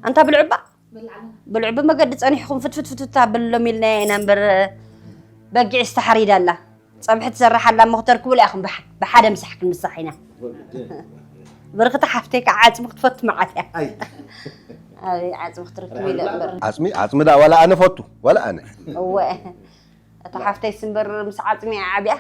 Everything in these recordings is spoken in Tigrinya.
ኣንታ ብልዑባ፣ ብልዑ ብመገዲ ጸኒሕኩም ፍትፍት ፍትፍት ኣብሎም ኢልናያ ኢና እምበር፣ በጊዕስ ተሓሪዳ ኣላ። ጸብሒ ትሰርሕ ኣላ እሞ ክተርክቡላ ኢኹም ብሓ-፣ ብሓደ ምሳሕ ክንምሳሕ ኢና። ብርኽቲ ሓፍተይ ከዓ ዓጽሚ ክትፈቱ መዓት እያ። ኣይ። ኣይ፣ ዓጽሚ ክትርክብ ኢለ እምበር። ዓጽሚ፣ ዓጽሚ ደኣ ዋላ ኣነ ፈቱ፣ ዋላ ኣነ። እወ። እታ ሓፍተይስ እምበር ምስ ዓጽሚ እያ ዓብያ።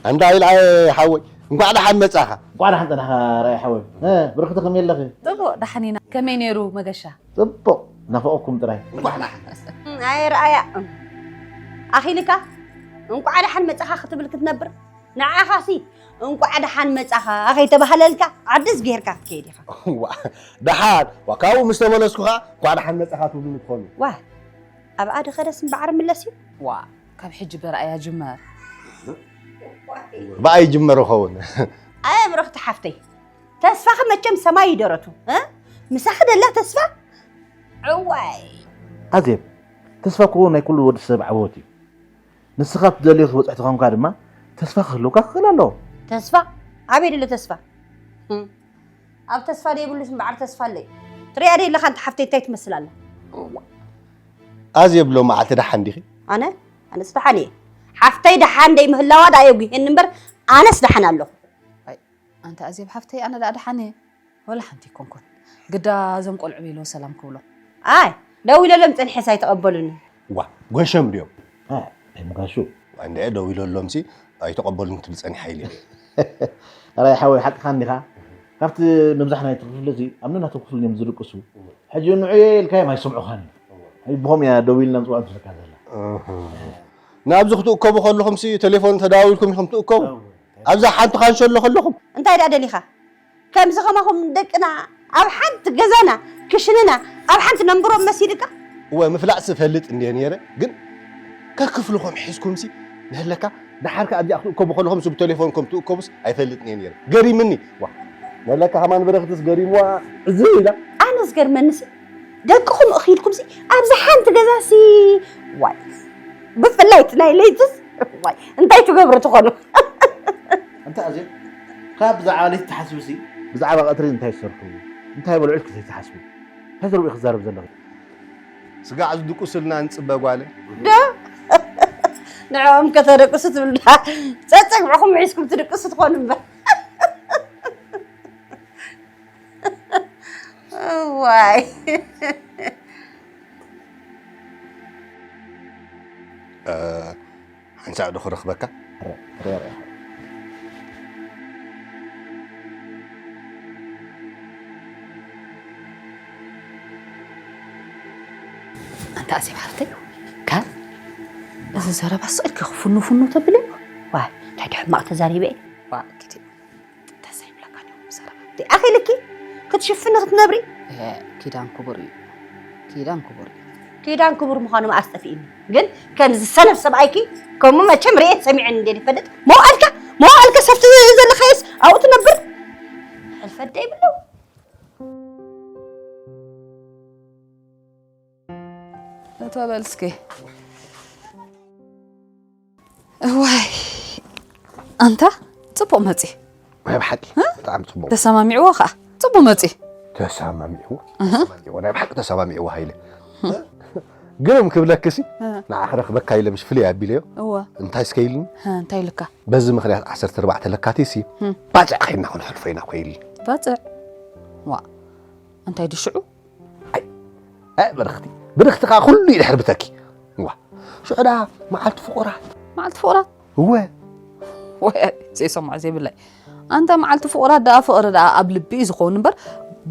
ኣንዳ ኢልዓየ ሓወይ፣ እንኳዕ ደሓን መጻኻ። እንኳዕ ደሓን ጸናሕካ ራእይ ሓወይ። እ፣ ብርኽቲ ከመይ ኣለኺ? ጽቡቕ፣ ደሓን ኢና። ከመይ ነይሩ መገሻ? ጽቡቕ፣ ናፈቐኩም ጥራይ። እንኳዕ ደሓን። ኣይ ረኣያ። ኣኺልካ? እንኳዕ ደሓን መጻኻ ክትብል ክትነብር? ንዓኻሲ እንኳዕ ደሓን መጻኻ ከይተባህለልካ ዓድስ ጌርካ ክትከይድ ኢኻ። ዋ፣ ደሓን፣ ዋ፣ ካብኡ ምስ ተመለስኩ ኸኣ እንኳዕ ደሓን መጻኻ ትብሉኒ ትኾኑ። ዋ፣ ኣብ ኣደ ኸደስ እምበዓር ምለስ እዩ። ዋ፣ ካብ ሕጂ በርኣያ ጅመር። ብኣይ ይጅመር ይኸውን። ኣየ ብርኽቲ ሓፍተይ፣ ተስፋኺ መቸም ሰማይ ይደረቱ፣ እ? ምሳኺ ደላ ተስፋ? ዕዋይ። ኣዜብ፣ ተስፋ እኮ ናይ ኩሉ ወዲ ሰብ ዓወት እዩ። ንስኻ እትደልዮ ክትበጽሕ ተኾንካ ድማ ተስፋ ክህልውካ ክኽእል ኣለዎ። ተስፋ? ኣበይ ደሎ ተስፋ? ህም። ኣብ ተስፋ ደይብሉስ እምበዓር ተስፋ ኣለይ። ትሪኣ ደይ ኣለኻ ኣንቲ ሓፍተይ እንታይ ትመስል ኣላ? ኣዜብ ሎመዓልቲ ደሓን ዲኺ? ኣነ? ኣነስ ደሓን እየ። ሓፍተይ ደሓን ደይ ምህላዋ ደኣ የጉህየኒ እምበር ኣነስ ደሓን ኣለኹ። ኣይ፣ ኣንታ ኣዜብ ሓፍተይ ኣነ ደኣ ደሓን እየ። ወላ ሓንቲ ኣይኮንኩን። ግዳ እዞም ቆልዑ በይሎ ሰላም ክብሎ። ኣይ፣ ደዊለሎም ጸኒሐስ ኣይተቐበሉኒ። ዋ፣ ጎሸም ድዮም? ኣይ፣ ኣይምጋሹ። እንድዒ ደዊለሎምሲ ኣይተቐበሉን ክትብል ጸኒሓ ኢለ። ኣራይ ሓወይ፣ ሓቅኻ እንዲኻ። ካብቲ ምብዛሕ ናይቲ ክፍሊ እዚ ኣብ ነናቶም ክፍሊ እዮም ዝድቅሱ። ሕጂ ንዑ ኢልካዮም ኣይሰምዑኻን እዮም። ይብኹም እያ ደዊልና ንጽውዖም ትብለካ ዘላ። እህ። ናብዚ ክትእከቡ ከለኹምሲ ቴሌፎን ተደዋዊልኩም ኢኹም ትእከቡ? እወ። ኣብዛ ሓንቲ ካንሸሎ ከለኹም? እንታይ ደኣ ደሊኻ? ከምዚ ከማኹም ደቅና ኣብ ሓንቲ ገዛና፣ ክሽንና፣ ኣብ ሓንቲ ነንብሮም መሲልካ? እወ፣ ምፍላጥሲ እፈልጥ እንድየ ነይረ፣ ግን ከክፍልኹም ሒዝኩምሲ ንህለካ፣ ደሓር ከኣ ኣብዚኣ ክትእከቡ ከለኹምሲ ብቴሌፎንኩም ትእከቡስ ኣይፈልጥን እየ ነይረ። ገሪምኒ። ዋ፣ ንህለካ ከማን በረኽትስ ገሪምዋ፣ እዚ ኢላ። ኣነ ዝገርመኒሲ፣ ደቅኹም እኺልኩምሲ ኣብዚ ሓንቲ ገዛሲ፣ ዋይ፣ ብፍላይ እቲ ናይ ለይትስ፣ ዋይ፣ እንታይ ትገብሩ ትኾኑ? እንተ ኣዜብ፣ ካብ ብዛዕባ ለይቲ ትሓስብሲ፣ ብዛዕባ ቀትሪ እንታይ ትሰርሑ፣ እንታይ በልዑ ኢልኪ ዘይትሓስቢ? እንታይ ተርኡ ኢኺ ትዛረቢ ዘለኺ? ስጋዕ ዝድቁስልና ንጽበ ጓለይ። ዶ? ንዕኦም ከተደቅሱ ትብሉ ዳ? ጸጸግዕኹም ሒዝኩም ትድቅሱ ትኾኑ እምበር። እዋይ። እ፣ ሓንሳእ ዶ ክረኽበካ? ረ-፣ ረ-፣ ረ-። ኣንታ ኣዜብ ሓፍተይ፣ ከ-፣ እዚ ዘረባ ስቕ ኢልኪ ፍኑ ፍኑ ተብልዮ? ዋይ፣ እንታይ ሕማቕ ተዛሪበ እየ? ዋ፣ ኪቲ፣ ደስ ኣይብለካ ድዩ ዘረባ? ኣኺልኪ ክትሽፍኒ ክትነብሪ? ኤ፣ ኪዳን ክቡር እዩ። ኪዳን ክቡር እዩ። ኪዳን ክቡር ምዃኑ መኣስ ጠፊእኒ። ግን ከምዚ ሰነፍ ሰብኣይኪ ከምኡ መቸም ርእየን ሰሚዐን እንድየ ዝፈልጥ። መዋእልካ፣ መዋእልካ ሰፍቲ ዘለኻየስ ኣብኡ ትነብር። ሕልፈት ደይብሉ። እቶ በል እስኪ። እዋይ፣ ኣንታ ጽቡቕ መጺ። ናይ ብሓቂ እ? ብጣዕሚ ጽቡቕ። ተሰማሚዕዎ ኸኣ። ጽቡቕ መጺ። ተሰማሚዕዎ? እህ። ተሰማሚዕዎ። ናይ ብሓቂ ተሰማሚዕዎ ሃይለ። እህ። ግርም ክብለክሲ፣ እ። ንዓ ክረኽበካ ኢለ ምሽ ፍልይ ኣቢለዮ። እወ። እንታይ እስከ ኢልኒ? እ፣ እንታይ ኢልካ? በዚ ምኽንያት ዓሰርተ ኣርባዕተ ለካቲትሲ፣ እም። ባጽዕ ኸይድና ክንሕልፎ ኢና እኮ ኢልኒ። ባጽዕ? ዋ፣ እንታይ ድዩ ሽዑ? ኣይ፣ ኣይ፣ ብርኽቲ፣ ብርኽቲ ኸዓ ኩሉ እዩ ድሕሪ ብተኪ። ዋ፣ ሽዑ ደኣ መዓልቲ ፍቑራት። መዓልቲ ፍቑራት? እወ። ወይ፣ ዘይሰምዖ ዘይብለይ። ኣንታ መዓልቲ ፍቑራት ደኣ ፍቕሪ ደኣ ኣብ ልቢ እዩ ዝኸውን እምበር፣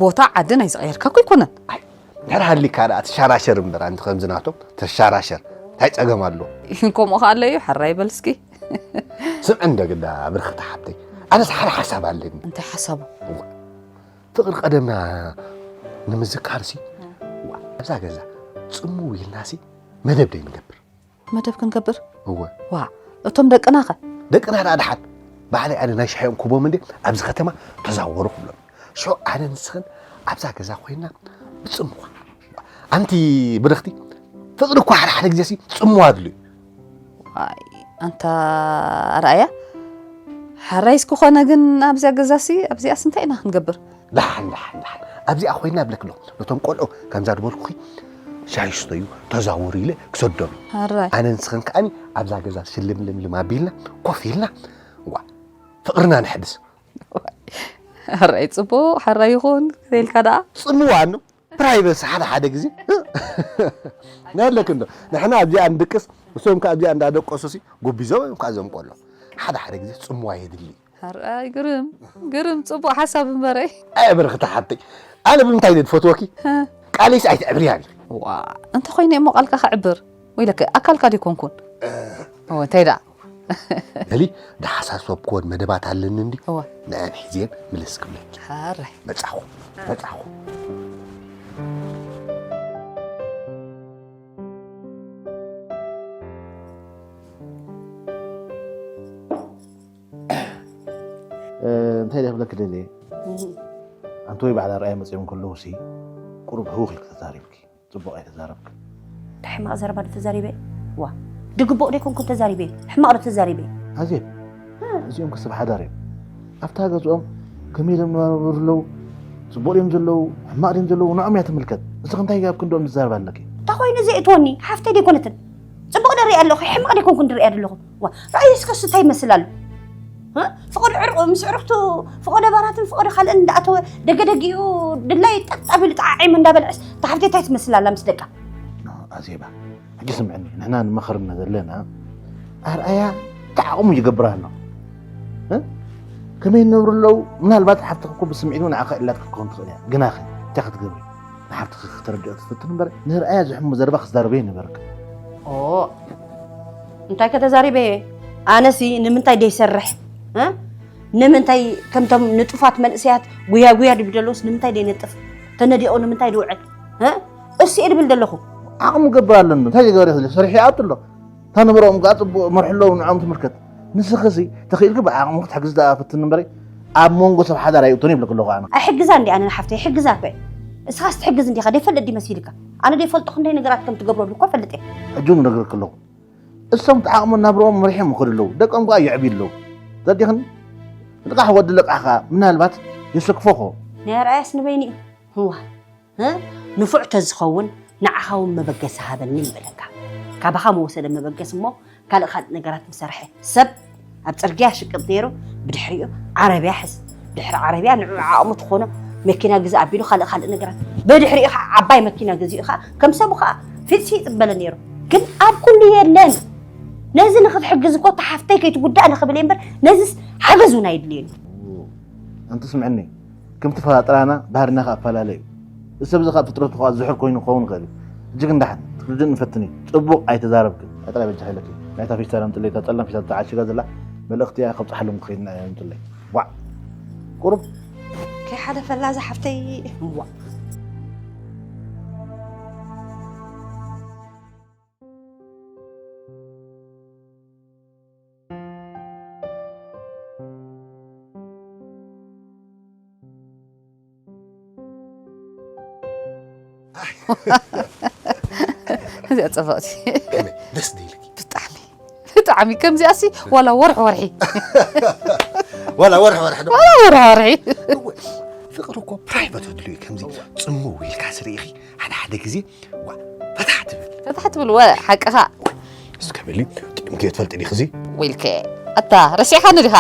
ቦታ ዓዲ ናይ ዝቐየርካ እኮ ኣይኮነን። ኣይ፣ ድሕሪ ሃሊካ ደኣ ትሻራሸር እምበር፣ ኣንቲ ከምዚ ናቶም ተሻራሸር። እንታይ ጸገም ኣሎ? ከምኡ ከኣ ኣሎ እዩ፣ ሕራይ በል እስኪ። ስምዒ እንዶ ግዳ ብርኽቲ ሓብተይ፣ ኣነስ ሓደ ሓሳብ ኣለኒ። እንታይ ሓሳቡ? እዋ፣ ፍቕሪ ቀደምና ንምዝካርሲ፣ እ። ዋ፣ ኣብዛ ገዛ ጽምው ኢልናሲ መደብ ደይ ንገብር። መደብ ክንገብር? እወ። ዋ፣ እቶም ደቅናኸ? ደቅና ደኣ ደሓን። ባዕለይ ኣነ ናይ ሻሂኦም ክቦም እንዴ ኣብዚ ከተማ ተዛወሩ ክብሎም። ሽዑ ኣነ ንስኽን ኣብዛ ገዛ ኮይና ብጽምዋ። ኣንቲ ብርኽቲ፣ ፍቕሪ እኮ ሓደ ሓደ ግዜሲ ጽምዋ ኣድልዩ። ኣይ፣ ኣንታ ኣርኣያ፣ ሓራይስ ክኾነ ግን ኣብዚኣ ገዛሲ፣ ኣብዚኣስ እንታይ ኢና ክንገብር? ላሓን ላሓን ላሓን ኣብዚኣ ኮይና ብለክ ኣሎ። ነቶም ቆልዑ ከምዛ ዝበልኩኺ ሻሂ ስተዩ ተዛውሩ ኢለ ክሰዶም። ኣራይ። ኣነ ንስኽን ከዓኒ ኣብዛ ገዛ ሽልምልምልም ኣቢልና ኮፍ ኢልና ዋ ፍቕርና ንሕድስ። ሕራይ ፅቡቕ ሕራይ ይኹን ክተልካ ደኣ። ጽምዋ ኣሎ ፕራይቨሲ ሓደ ሓደ ግዜ ነለክ እንዶ ንሕና ኣብዚኣ ንድቅስ እሶም ከ ኣብዚኣ እንዳደቀሱ ሲ ጉቢዞም እዮም ከ እዞም ቆሎ ሓደ ሓደ ግዜ ጽምዋ የድሊ። ሕራይ ግርም ግርም ፅቡቕ ሓሳብ እምበረይ። ኣይ ብርክቲ ሓብተይ ኣነ ብምንታይ ደ ትፈትወኪ ቃለይስ ኣይትዕብርያ ዋ እንተኾይነ እሞ ቃልካ ከዕብር ወይለከ ኣካልካ ዶ ይኮንኩን እንታይ ደኣ በሊ ዳሓሳሰብክዎን መደባት ኣለኒ እንዲ እወ ንአን ሒዝየን ምልስ ክብለኪ ሓራይ መጻኹ መጻኹ እንታይ ደይ ክብለኪ ደልየ ኣንቲ ወይ ባዕላ ርኣየ መፅኦም ከለዉ ሲ ቁሩብ ህውኽ ኢልክ ተዛሪብኪ ፅቡቕ ኣይተዛረብክን። ሕማቕ ዘረባ ዶ ተዛሪበ? ዋ ድግቡእ ዶ ኣይኮንኩን ተዛሪበ? ሕማቕ ዶ ተዛሪበ? ኣዜብ፣ እዚኦም ክስብ ሓዳር እዮም። ኣብታ ገዝኦም ከመይ ኢሎም ይነባብሩ ኣለዉ? ፅቡቕ ድዮም ዘለዉ? ሕማቕ ድዮም ዘለዉ? ንዖም እያ ትምልከት። ንስኺ እንታይ ኣብ ክንድኦም ትዛረቢ ኣለኪ? እንታይ ኮይኑ ዘእትወኒ? ሓፍተይ ዶ ኣይኮነትን? ፅቡቕ ዶ ሪኣ ኣለኹ? ሕማቕ ዶ ኣይኮንኩን ድሪኣ ዘለኹ? ዋ ራእዩ እስከ እሱ እንታይ ይመስል ኣሎ? እ? ፍቐዶ ዕርቑ ምስ ዕርኽቱ ፍቐዶ ባራትን ፍቐዶ ካልእን እንዳኣተወ ደገደጊኡ ድላይ ጠጥ ኣቢሉ ጠዓዒሙ እንዳበልዐስ እታ ሓፍተይ እንታይ ትመስል ኣላ ምስ ደቃ? ኖ ኣዜባ ሕጂ ስምዕኒ ንሕና ንመኸርና ዘለና ኣርኣያ ተዓቕሙ ይገብር ኣሎ እ? ከመይ ይነብሩ ኣለዉ ምናልባት ሓፍትኺ እኮ ብስምዒት እውን ንዓኻ ኢላትኪ ክትከውን ትኽእል እያ ግናኸ እንታይ ክትገብሪ ንሓፍትኺ ክተረድኦ ትፍትን እምበር ንርኣያ ዝሕሙ ዘረባ ክዛረበ ይነበርካ ኦ እንታይ ከተዛሪበ ኣነሲ ንምንታይ ደይሰርሕ እ? ንምንታይ ከምቶም ንጡፋት መንእሰያት ጉያ ጉያ ድብል ዘለውስ ንምንታይ ደይነጥፍ ተነዲቑ ንምንታይ ድውዕል እ? እሱ እየ ድብል ዘለኹ ዓቕሙ ገብር ኣለኒ እንታይ ዝገበረ ይኽእል ሰሪሑ ይኣቱ ኣሎ እታ ንብረኦም ከዓ ፅቡቕ መርሑ ኣለዉ ንዖም ትምልከት ንስኽሲ ተኽኢልኪ ብዓቕሙ ክትሕግዝ ደኣ ፈትን እምበረይ ኣብ መንጎ ሰብ ሓዳር ኣይእቶን ይብለክ ኣለኹ ኣነ ኣይሕግዛ እንዲ ኣነ ንሓፍተይ ይሕግዛ እኮ እስኻስ ትሕግዝ እንዲኻ ደይፈልጥ ድዩ መሲልካ ኣነ ደይፈልጦ ክንደይ ነገራት ከም ትገብረሉ እኮ ፈልጥ እየ ሕጂ እውን ነግረክ ኣለኹ እሶም ተዓቕሙ ናብርኦም መሪሖም ይኸዱ ኣለዉ ደቆም ከዓ የዕብዩ ኣለዉ ዘዲኽን ንቓሕ ወዲ ልቓሕ ከዓ ምናልባት የሰክፎ ኾ ናይ ኣርኣያስ ንበይኑ እዩ ህዋ ንፉዕ ተዝኸውን ንዓኻ እውን መበገሲ ሃበኒ ይበለካ። ካባኻ መወሰደ መበገሲ እሞ ካልእ ካልእ ነገራት ምሰርሐ። ሰብ ኣብ ፅርግያ ሽቅጥ ነይሩ ብድሕሪኡ ዓረብያ ሕዝ ድሕሪ ዓረብያ ንዑ ዓቕሙ ትኾኖ መኪና ግዛእ ኣቢሉ ካልእ ካልእ ነገራት በድሕሪኡ ከዓ ዓባይ መኪና ገዚኡ ከዓ ከም ሰቡ ከዓ ፊፅፊፅ በለ ነይሩ። ግን ኣብ ኩሉ የለን። ነዚ ንክትሕግዝ እኮ ተሓፍተይ ከይትጉዳእ ንክብል እየ እምበር ነዚስ ሓገዝ እውን ኣይድልየን እዩ። ኣንቲ ስምዕኒ ከምቲ ፈጣጥራና ባህርና ከኣ ኣፈላለ እዩ። እዚ ሰብ እዚ ካብ ፍጥረቱ ከኣ ዝሑል ኮይኑ ክኸውን ይኽእል እዩ። እጅግ እንዳሕን ክትርድእ ንፈትን እዩ። ጽቡቕ ኣይተዛረብክን። ኣይ ጥራይ በጃኺ ኢለኪ። ናይታ ፊስታል ኣምጽለይ እታ ጸላም ፊስታል ተዓሺጋ ዘላ መልእኽቲ እያ ከብጽሓሎም ክኸይድ ኢና እያ ኣምጽለይ። ዋዕ ቁሩብ ከይሓለፈላ እዛ ሓፍተይ ዋዕ እዚኣ ፅብቕቲ ደስ ደ ኢልኪ ብጣዕሚ ብጣዕሚ ከምዚኣሲ ዋላ ወርሒ ወርሒ ዋላ ወርሒ ወርሒ ዶ ዋላ ወርሒ ወርሒ ፍቅሪ እኮ ፕራይቨት ኣድልዩ ከምዚ ፅምው ኢልካ ስርኢኺ ሓደ ሓደ ግዜ ዋ ፈታሕ ትብል ፈታሕ ትብል ወ ሓቅኻ እስከ በሊ ጥቅምኪ ትፈልጢ ዲኺ እዚ ወይልከ ኣታ ረሲዕኻኒ ዲኻ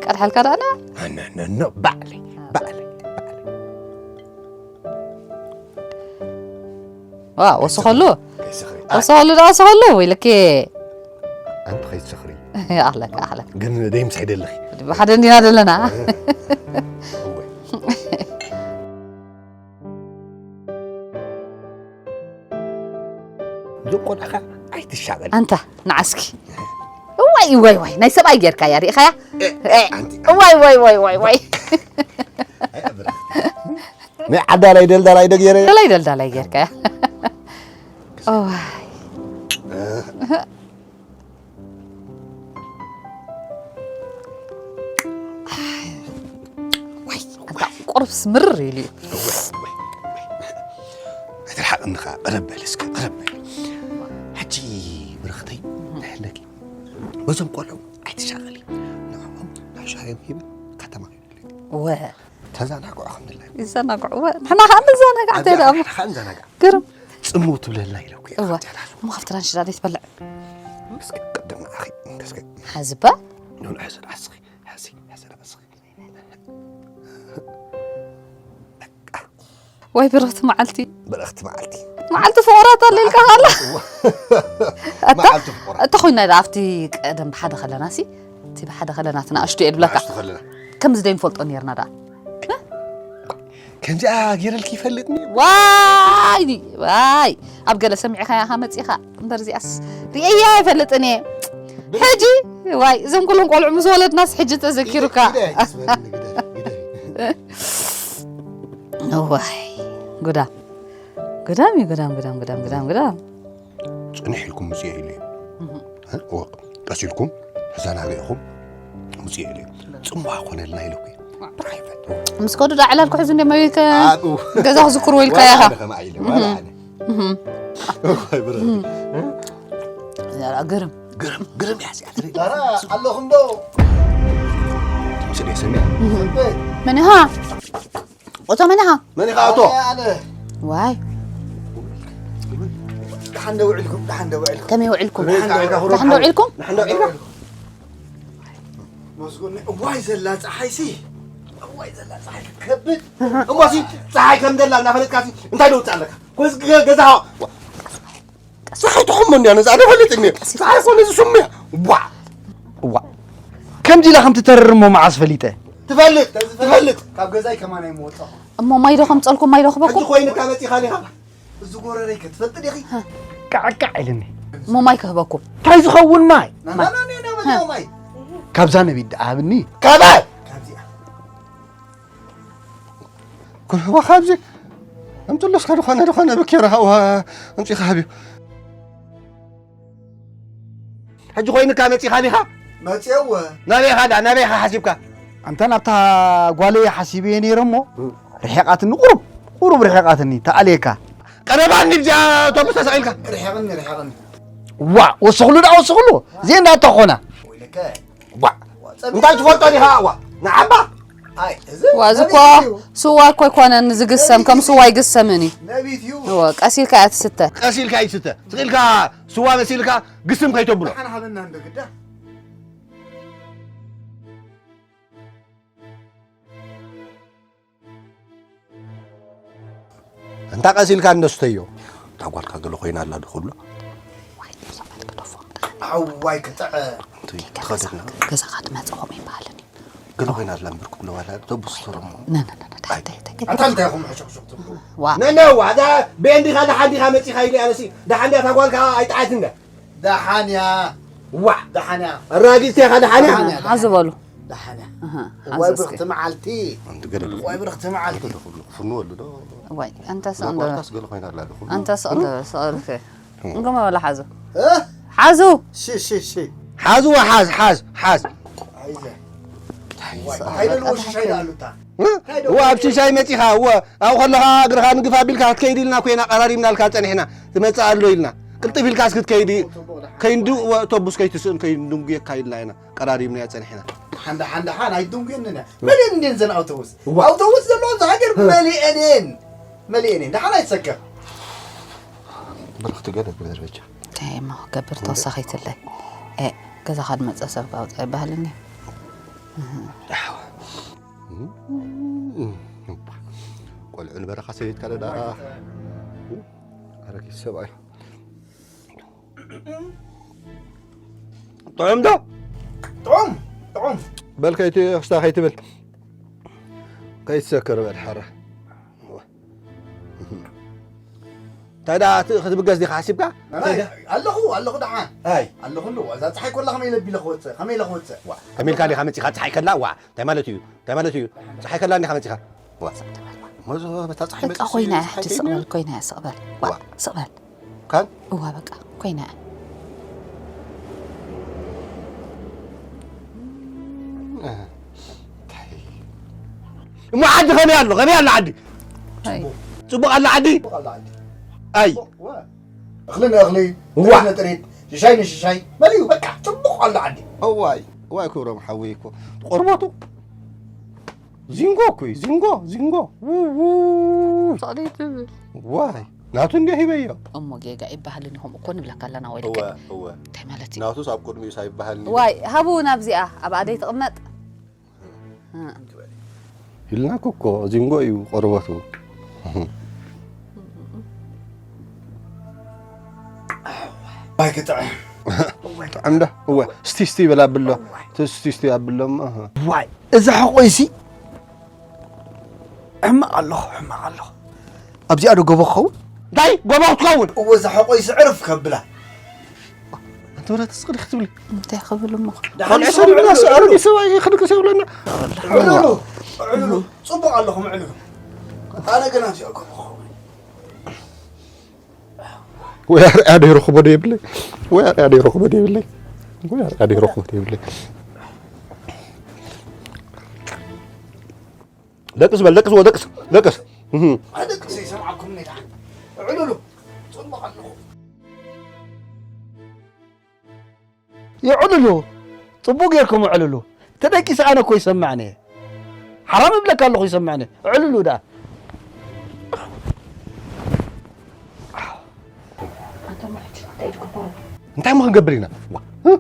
ቀድሓልካ ዳና ኣነነኖ ባዕለይ ባዕለይ ዋ ወስኸሉ ወስኸሉ ዳ ወስኸሉ ወይልከ ኣንቲ ከይትሰኽሪ ኣኽለካ ኣኽለካ ግን ደይ ምሳይ ደለኺ ብሓደ እንዲና ዘለና እዞም ቆልዑኻ ኣይትሻቐል ኣንታ ንዓስኪ ዋይ ዋይ ዋይ ናይ ሰብኣይ ጌርካያ ርኢኻያ ዋይ ዋይ ዋይ ዋይ ዋይ ናይ ዓዳላይ ደልዳላይ ዶ ገይረ ደላይ ደልዳላይ ጌርካያ ዋይ ዋይ ኣንታ ቁርብስ ምርር ኢሉ እዩ ኣይትርሓቕኒ ኸዓ ቅረብ በል እስከ ቅረብ በል ሕጂ ብርኽተይ ንሕለኪ በዞም ቆልዑ ኣይትሻቐሊ ንዕኦም ሻሂ ሂበ ከተማ ከይዱ ወ ተዛናግዖ ከም ድላይ ይዘናግዑ ወ ንሕና ከዓ ንዘናጋዕ እንታይ ደኣ ሓንዘናጋ ግርም ጽምው ትብለልና ኢለ እኮ እየ እወ ኣብቲ ኣዳሱ። እሞ ካብቲ ራንሽዳ ደይ ትበልዕ እስኪ ቅድም ንኣኺ እስኪ ሓዝባ ንንሕስ ንሕስኺ ሕሲ ሕሲ ንሕስኺ ወይ ብርኽቲ መዓልቲ ብረኽቲ መዓልቲ መዓልቲ ፍቑራት ኣለ ኢልካ ካላ መዓልቲ ፍቑራት እንተኾይና ዳ ኣብቲ ቀደም ብሓደ ከለና ሲ እቲ ብሓደ ከለና እቲ ንኣሽቱ እየ ድብለካ ንኣሽቱ ከለና ከምዚ ደይንፈልጦ ነርና ዳ ከምዚኣ ገይረልኪ ይፈልጥኒ ዋይ ዋይ ኣብ ገለ ሰሚዕካያ ካ መፂኻ እምበር እዚኣስ ርእያ ኣይፈልጥን እየ ሕጂ ዋይ እዞም ኩሎም ቆልዑ ምስ ወለድናስ ሕጂ ተዘኪሩካ ዋይ ጉዳም ጉዳም እዩ ጉዳም ጉዳም ጉዳም ጉዳም ጉዳም ጽንሕ ኢልኩም ምጽእ ኢሉ እዩ ቀስ ኢልኩም ተዘናጊዕኩም ምጽእ ኢሉ እዩ ጽምዋ ኮነልና ኢለኩ እዩ ፕራይቨት ምስ ከዱ ዳ ዕላልኩ ሕዚ እንደመቤከ ኣብኡ ገዛ ክዝክርዎ ኢልካ ኢኻ ከማ ኢለ ዋላ ኣነ እኮይ ብረ ግርም ግርም ግርም ያስ ያትሪ ዛራ ኣለኹም ዶ ስለ ሰሚያ መን ኢኻ ኦቶ መን ኢኻ መን ኢኻ ኣቶ ኣነ ዋይ ደሓን ዶ ውዕልኩም ደሓን ዶ ውዕልኩም ከመይ ውዕልኩም ደሓን ዶ ውዕልኩም? ደሓን ዶ ውዕልኩም ንሕንዶ ዒልካ መስጎኒ እዋይ ዘላ ፀሓይ ሲ እዋይ ዘላ ፀሓይ ክትከብድ እሞሲ ፀሓይ ከም ዘላ እናፈለጥካ ሲ እንታይ ደውፅ ኣለካ ኮስ ገዛ ፀሓይ ትሕሞ እንዲያ ነፃ ዶ ፈለጥ እኒ ፀሓይ ኮነ እዚ ስሙ እያ ዋ ዋ ከምዚ ኢላ ከም ትተርር እሞ መዓስ ፈሊጠ ትፈልጥ ትፈልጥ ካብ ገዛይ ከማን ኣይምወፃኹ እሞ ማይ ዶ ከምፀልኩም ማይ ዶ ሕጂ ክበኩም ኮይንካ መፂኻ ዲኻ እዚ ጎረረይ ከ ትፈልጥ ዲኺ ቃዕቃዕ ኢልኒ እሞ ማይ ክህበኩም እንታይ ዝኸውን ማይ ናናናናናናማይ ካብዛ ነቢት ደኣሃብኒ ካባይ ካብዚኣ ክህቦ ካብዚ ኣምፅሎ እስካ ዝኾነ ዝኾነ ብኬራ ሃዋ ኣምፂኻ ሃብዮ ሕጂ ኮይንካ መፂኻ ዲኻ መፅየወ ናበይ ኢኻ ዳ ናበይ ኢኻ ሓሲብካ ኣንታ ናብታ ጓለየ ሓሲበየ ነይረ እሞ ርሒቓትኒ ቁሩብ ቁሩብ ርሒቓትኒ ተኣልየካ ቀረባኒ ብዚኣ ኣውቶቡስ ተሰቒልካ ርሕቕኒ ርሕቕኒ ዋ ወስኽሉ ዳ ወስኽሉ እዚአ እንዳተኾና ወይለከ ዋ እንታይ ትፈልጦ ዲኻ ዋ ንዓባ ኣይ እዚ ዋ እዚ እኮ ስዋ እኮ ኣይኮነን ዝግሰም ከም ስዋ ኣይግሰምን እዩ ነቢት እዩ እወ ቀስ ኢልካ እያ ትስተ ቀስ ኢልካ ይትስተ ስቕ ኢልካ ስዋ መሲልካ ግስም ከይተብሎ ሓን ሃበና እንዶ ግዳ እንታ ቀስ ኢልካ እነስተዮ እታ ጓልካ ገለ ኮይና ኣላ ዶ ክብሎ ኣዋይ ክጥዐ ትኸደና ገዛኻ ትመፅእ ከምኡ ይበሃልን እዩ ገለ ኮይና ኣላ እምበር ክብሎ ዋላ ተቡስ ተረሞ ነነነነ እንታይ እንታይ እንታይ ኣታ እንታይ ኢኹም ሕሹኽሹኽ ትብሉ ዋ ነነ ዋዛ ብኤንዲኻ ደሓን ዲኻ መፂኻ ኢሉ ኣነሲ ደሓን ዲያ እታ ጓልካ ኣይጠዓት እንደ ደሓን እያ ዋ ደሓን እያ ኣራጊፅ ኢኻ ደሓን እያ ደሓን እያ ሓዚ በሉ ደሓን እያ ኣሃ፣ ዋይ ሓዚ እስኪ። ብርኽቲ መዓልቲ ኣንቲ ገለ ዋይ ብርኽቲ መዓልቲ ፍንወሉ ዶ ዋይ ኣንተ ስቕ እንዶ ጓልካስ ገለ ኮይና ኣላ ዶ ክብሎ ኣንተ ስቕ እንዶ ስቕ ኢልከ እንጎማ በላ ሓዙ እ? ሓዙ ሺ ሺ ሺ ሓዝዋ ሓዝ ሓዝ ሓዝ ኣይዘ ሓይለ ልዎ ሽሻይ ዳኣሉታ እወ ኣብ ሽሻይ መፂኻ እወ ኣብኡ ከለኻ እግርኻ ንግፍ ኣቢልካ ክትከይድ ኢልና ኮይና ቀራሪብናልካ ፀኒሕና ትመፅእ ኣሎ ኢልና ቅልጥፍ ኢልካስ ክትከይድ ከይንዱ እወ ኣውቶቡስ ከይትስእን ከይንድንጉየካ ኢልና ኢና ቀራሪብናዮ ፀኒሕና ሓንዳ ሓንዳ ሓን ኣይድንጉየንን እያ መሊአን እንድን ዘን ኣውቶቡስ ኣውቶቡስ ዘለዎን ሃገር መሊአንን መሊአንን ደሓን ኣይትሰከፍ ብርኽቲ ገለ ግበር በጃ እንታይ እሞ ክገብር ተወሳኺትለይ እ ገዛኻ ድመፀ ሰብ ካውፃ ይበሃልኒ ቆልዑ ንበረኻ ሰበይትካ ደዳ ኣረጊት ሰብኣይ ጥዑም ዶ ጥዑም ጥዑም በል ከይቲ ክስታ ከይትብል ከይትሰክር በል ሓራ እንታይ ደኣ እቲ ክትብገስ ዲኻ ሓሲብካ ኣለኹ ኣለኹ ደሓን ኣይ ኣለኹ ኣለኹ እዛ ፀሓይ ኮላ ከመይ ኢለ ቢለ ክወፅእ ከመይ ኢለ ክወፅእ ዋ ከመይ ኢልካ ዲኻ መፂኻ ፀሓይ ከላ ዋ እንታይ ማለት እዩ እንታይ ማለት እዩ ፀሓይ ከላ እንዲኻ መፂኻ ዋ መዞ በታ ፀሓይ በቃ ኮይና እያ ሕጂ ስቕበል ኮይና እያ ስቕበል ዋ ስቕበል ካን እዋ በቃ ኮይና እያ እሞ ዓዲ ከመይ ኣሎ ከመይ ኣሎ ዓዲ ኣይ ፅቡቅ ኣሎ ዓዲ ኣይ እኽሊ ንእኽሊ እዋ። ጥሪት ንጥሪት ሽሻይ ንሽሻይ መሊኡ በቃ ፅቡቕ ኣሎ ዓዲ እዋይ ዋይ ክብሮም ሓወይ እኮ ቆርበቱ ዚንጎ እኮ እዩ፣ ዚንጎ፣ ዚንጎ። ው፣ ው። ጸቕጢ ትብል። ዋይ፣ ናቱ እንዲዮ ሂበዮ። እሞ ጌጋ ይበሃልን ከምኡ እኮ ንብለካ ኣለና ወይ እወ፣ ልክዕ? እወ። እንታይ ማለት እዩ? ናቱስ ኣብ ቅድሚኡ ሳይበሃልን እዩ። ዋይ፣ ሃቡ ናብዚኣ፣ ኣብኣ ደይ ትቕመጥ? እ። ኢልናኩ እኮ፣ ዚንጎ እዩ ቆርበቱ። ዋይ ክጥዕም። ጥዕም ዶ? እወ፣ እስቲ፣ እስቲ በላ ኣብሎ። እቲ እስቲ፣ እስቲ ኣብሎ እሞ፣ እህ። ዋይ፣ እዛ ሕቆይሲ ሕማቕ ኣለኹ፣ ሕማቕ ኣለኹ። ኣብዚኣ ዶ ጎቦ ክኸውን? እንታይ? ጎቦ ክትኸውን? እወ፣ እዛ ሕቆይሲ ዕርፍ ከብላ። ኣንተ ወረ ተስቕዲ ክትብሊ። እንታይ ክብል እሞ? ደሓን ቆልዑ ይስማዕ ሰሪብና፣ ዕልሉ፣ ኣረጊት ሰብኣይ ክድቅስ የብለና። ዕልሉ፣ ዕልሉ። ጽቡቕ ኣለኹም፣ ዕልሉ። ኣነ ግን ኣብዚኣ ጎቦ ክኸውን። ወይ ኣርኣያ ዶ ይረኽቦ ዶ የብለይ? ወይ ኣርኣያ ዶ ይረኽቦ ዶ የብለይ? ወይ ኣርኣያ ዶ ይረኽቦ ዶ የብለይ? ደቅስ በል፣ ደቅስ፣ ደቅስ፣ ደቅስ። እህ። ኣደቅስ ይሰምዓኩም ነታ። ዕልሉ። ጽቡቕ ኣለኹ። የዕልሉ። ጽቡቕ ጌርኩም ኣዕልሉ። ተደቂሰ ኣነ እኮ ይሰምዕኒ። ሓራም እብለካ ኣለኹ ይሰምዕኒ። ኣዕልሉ ደኣ። ኣንተ ሙሕጭ፣ እንታይ ትግበሩ? እንታይ እሞ ክንገብር ኢና? ዋ፣ እ?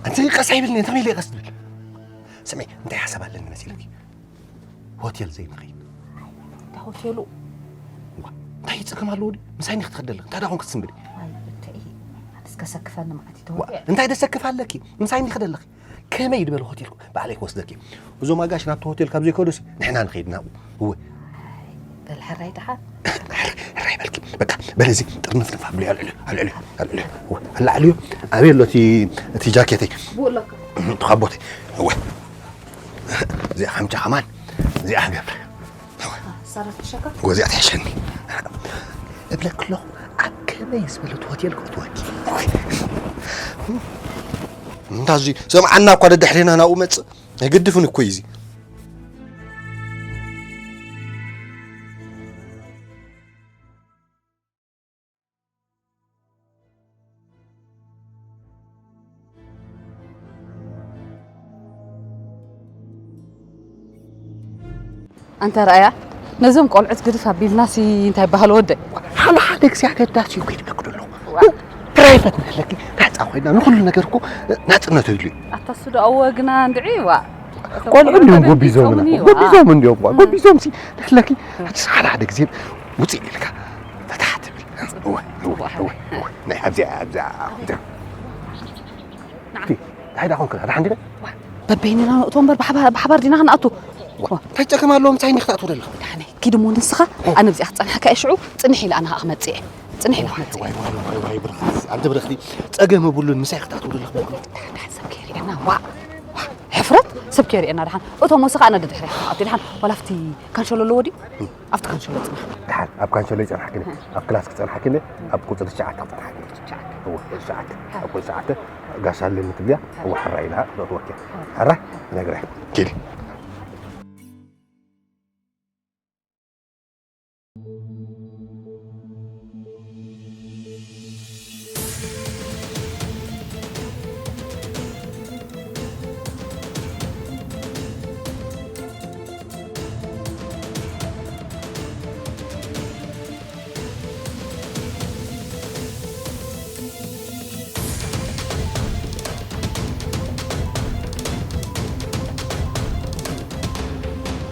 ኣንተ ቀስ ኣይብልኒ፣ እንታይ ኢለ ቀስ ትብል? ስምዒ፣ እንታይ ሓሳብ ኣለኒ መሲልኪ? ሆቴል ዘይንኸይድ። እንታይ ሆቴሉ? ዋ፣ እንታይ ጸገም ኣለዎ ድዩ? ምሳይ እንዲኺ ትኸደለኺ? እንታይ ደኣ ኮንኪ ትስንብዲ? ዋይ፣ ብተይ፣ ኣንስ ከሰክፈኒ መዓት እዩ እቲ ዋ፣ ሆቴል። እንታይ ደሰክፍ ኣለኪ? ምሳይ እንዲኺ ደለኺ? ከመይ ዝበለ ሆቴል ባዕለይ ክወስደኪ? እዞም ኣጋሽ ናብቲ ሆቴል ካብ ዘይከዱስ ንሕና ንኸይድ ናብኡ። እወ። በል ሕራይ ደሓን። ሕራይ በልኪ። በቃ፣ በል እዚ ጥርንፍንፍ ኣብልዮ፣ ኣልዕልዮ፣ ኣልዕልዮ፣ ኣልዕልዮ። እወ፣ ኣላዕልዮ። ኣበይ ኣሎ እቲ፣ እቲ ጃኬተይ? ብኡ ኣለካ። እቲ ካቦተይ። እወ። እዚኣ ከምቻ ከማን፣ እዚኣ ክገብር። እወ። ሰረት ትሸካ? እወ፣ እዚኣ ትሕሸኒ። እብለኪ ኣለኹ፣ ኣብ ከመይ ዝበለት ሆቴል ክእትወኪ? እወ። እንታዚ ሰምዓና እኳ ደድሕሬና ናብኡ መጽእ። ኣይገድፍን እኮ እዩ እዚ። ኣንታ ረኣያ፣ ነዞም ቆልዑት ግድፍ ኣቢልናሲ እንታይ በሃሉ ወደይ? ሓደ ሓደ ግዜ ኣገዳሲ እዩ ከይድለኩ ደለኹ። ዋ። ፕራይቨት ንህለኪ ናፃ ኮይና ንኩሉ ነገር እኮ ናፅነት ይድልዩ። ኣታ እሱ ዶ ኣወ ግና እንድዒ፣ ዋ። ቆልዑ እንዲዮም ጎቢዞምና። ጎቢዞም እንዲዮም፣ ዋ። ጎቢዞም ሲ ንህለኪ ሓደ ሓደ ግዜ ውፅእ ኢልካ ፈታሕ ትብል። እወ፣ እወ፣ እወ፣ እወ። ናይ ኣብዚኣ፣ ኣብዚኣ፣ ኣብዚኣ። ንዓ። እቲ፣ እንታይ ደኣ ኮንካ? ደሓን ዲኻ? በበይንና ንእቶ እምበር ብሓባር፣ ብሓባር ዲና ክንኣቱ? ዋ፣ እንታይ ጸገም ኣለዎ? ምሳይ እንዲኺ ክትኣትው ዘለኺ? ደሓን፣ ኪድ እሞ ንስኻ፣ ኣነ ኣብዚኣ ክጸንሓካ እየ፣ ሽዑ ጽንሕ ኢለ ኣነ ኸኣ ክመጽእ እየ። ጽንሕ ኢለ ክመጽእ እየ። ዋይ፣ ዋይ፣ ዋይ፣ ዋይ፣ ብርኽቲ፣ ኣንቲ ብርኽቲ፣ ጸገም የብሉን፣ ምሳይ ክትኣትው ዘለኺ በልኩ። ደሓን፣ ደሓን፣ ሰብ ከይርእየና፣ ዋ፣ ዋ፣ ሕፍረት፣ ሰብ ከይርእየና፣ ደሓን። እቶ እሞ ንስኻ፣ ኣነ ደድሕረይ ክኣቱ እየ፣ ደሓን። ዋላ ኣብቲ ካንሸሎ ኣለዎ ድዩ? ኣብቲ ካንሸሎ ጽናሕ። ደሓን፣ ኣብ ካንሸሎ ይጸናሕክኒ፣ ኣብ ክላስ ክጸናሕክኒ፣ ኣብ ቁጽሪ ትሽዓተ ክጸናሕክኒ። ትሽዓተ። እወ፣ ቁጽሪ ትሽዓተ። ኣብ ቁጽሪ ትሽዓተ ጋሽ ኣለኒ ትብልያ፣ እወ፣ ሕራይ ኢልካ ክትወኪያ። ሕራይ፣ ነግረ። ኪዲ።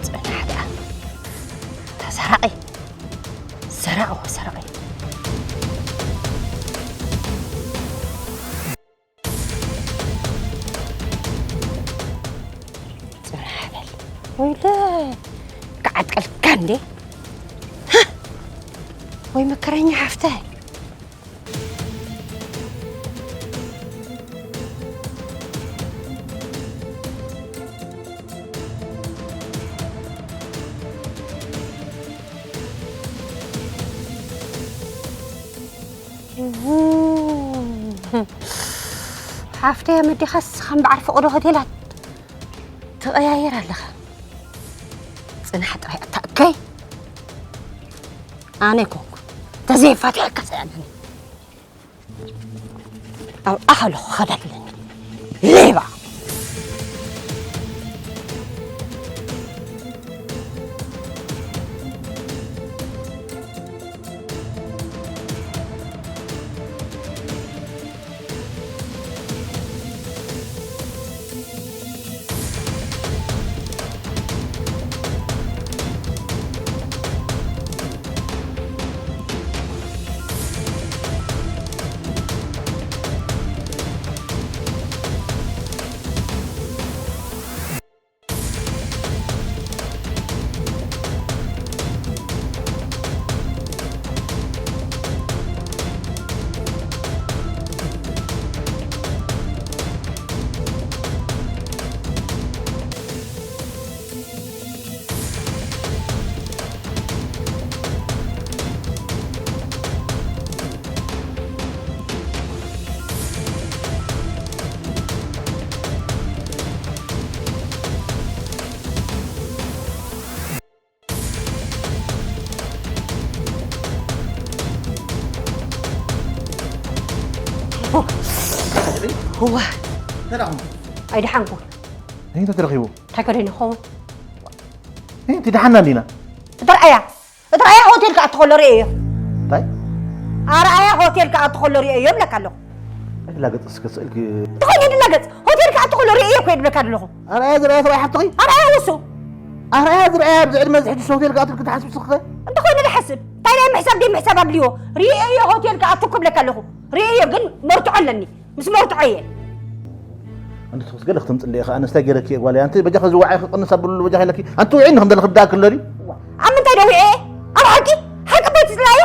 ጽናሕ ደኣ። ተሰራቒ። ሰራቒ፣ ሰራቒ። ጽናሕ በል። ወይለ፣ ክዓጥቀልካ እንዴ? ሃ! ወይ መከረኛ ሓፍታይ። ሓፍተይ ኣመዲኻስ ከም በዓል ፈቐዶ ሆቴላት ትቐያየር ኣለኻ። ጽናሕ ጥራይ ኣታ እከይ። ኣነ ኮንኩ ተዘይፋትሐካ ሰኣነኒ። ኣብ ኣኸሎ ኸዳለኒ ሌባ። እዋ፣ እንታይ ደኣ ኾንኩ? ኣይደሓንኩ። እንታይ ተረኺቡ? እንታይ ከደይ ንኸውን? እንታይ ደሓና እንዲና? እትርኣያ፣ እትርኣያ ሆቴል ክኣቱ ከሎ ርእየዮ። እንታይ? ኣርኣያ ሆቴል ክኣቱ ከሎ ርእየዮ እብለካ ኣለኹ። ኣይትላገጽ እስከ ስእልኪ። እንታይ ኮይኑ ድላገጽ? ሆቴል ክኣቱ ከሎ ርእየዮ እኮ እየ ዝብለካ ዘለኹ። ኣርኣያ ዝርኣያ ሰብኣይ ሓፍትኺ? ኣርኣያ ውሱ። ኣርኣያ ዝርኣያ ኣብዚ ዕድመ እዚ ሕጂ ሆቴል ክኣቱ ክትሓስቢ ስኽኸ? እንተኾይኑ ዝሓስብ። እንታይ ናይ ምሕሳብ ደይ ምሕሳብ ኣድልዮ? ርእየዮ ሆቴል ክኣቱ ክብለካ ኣለኹ። ርእየዮ ግን መርትዖ ኣለኒ። ምስ መርትዖ እየ። ኣንቲ ትኹስ ገለ ክትምጽእ ኢኻ፣ ኣነስታይ ገይረኪ እየ ጓለይ። ኣንቲ በጃኺ ዝወዓይ ክቕንስ ኣብሉ በጃኺ ኢለኪ። ኣንቲ ውዒ ንኽም ደለ ክዳእ ክለዲ። ኣብ ምንታይ ደው እየ? ኣብ ሓቂ? ሓቂ በይ ትጽላየ?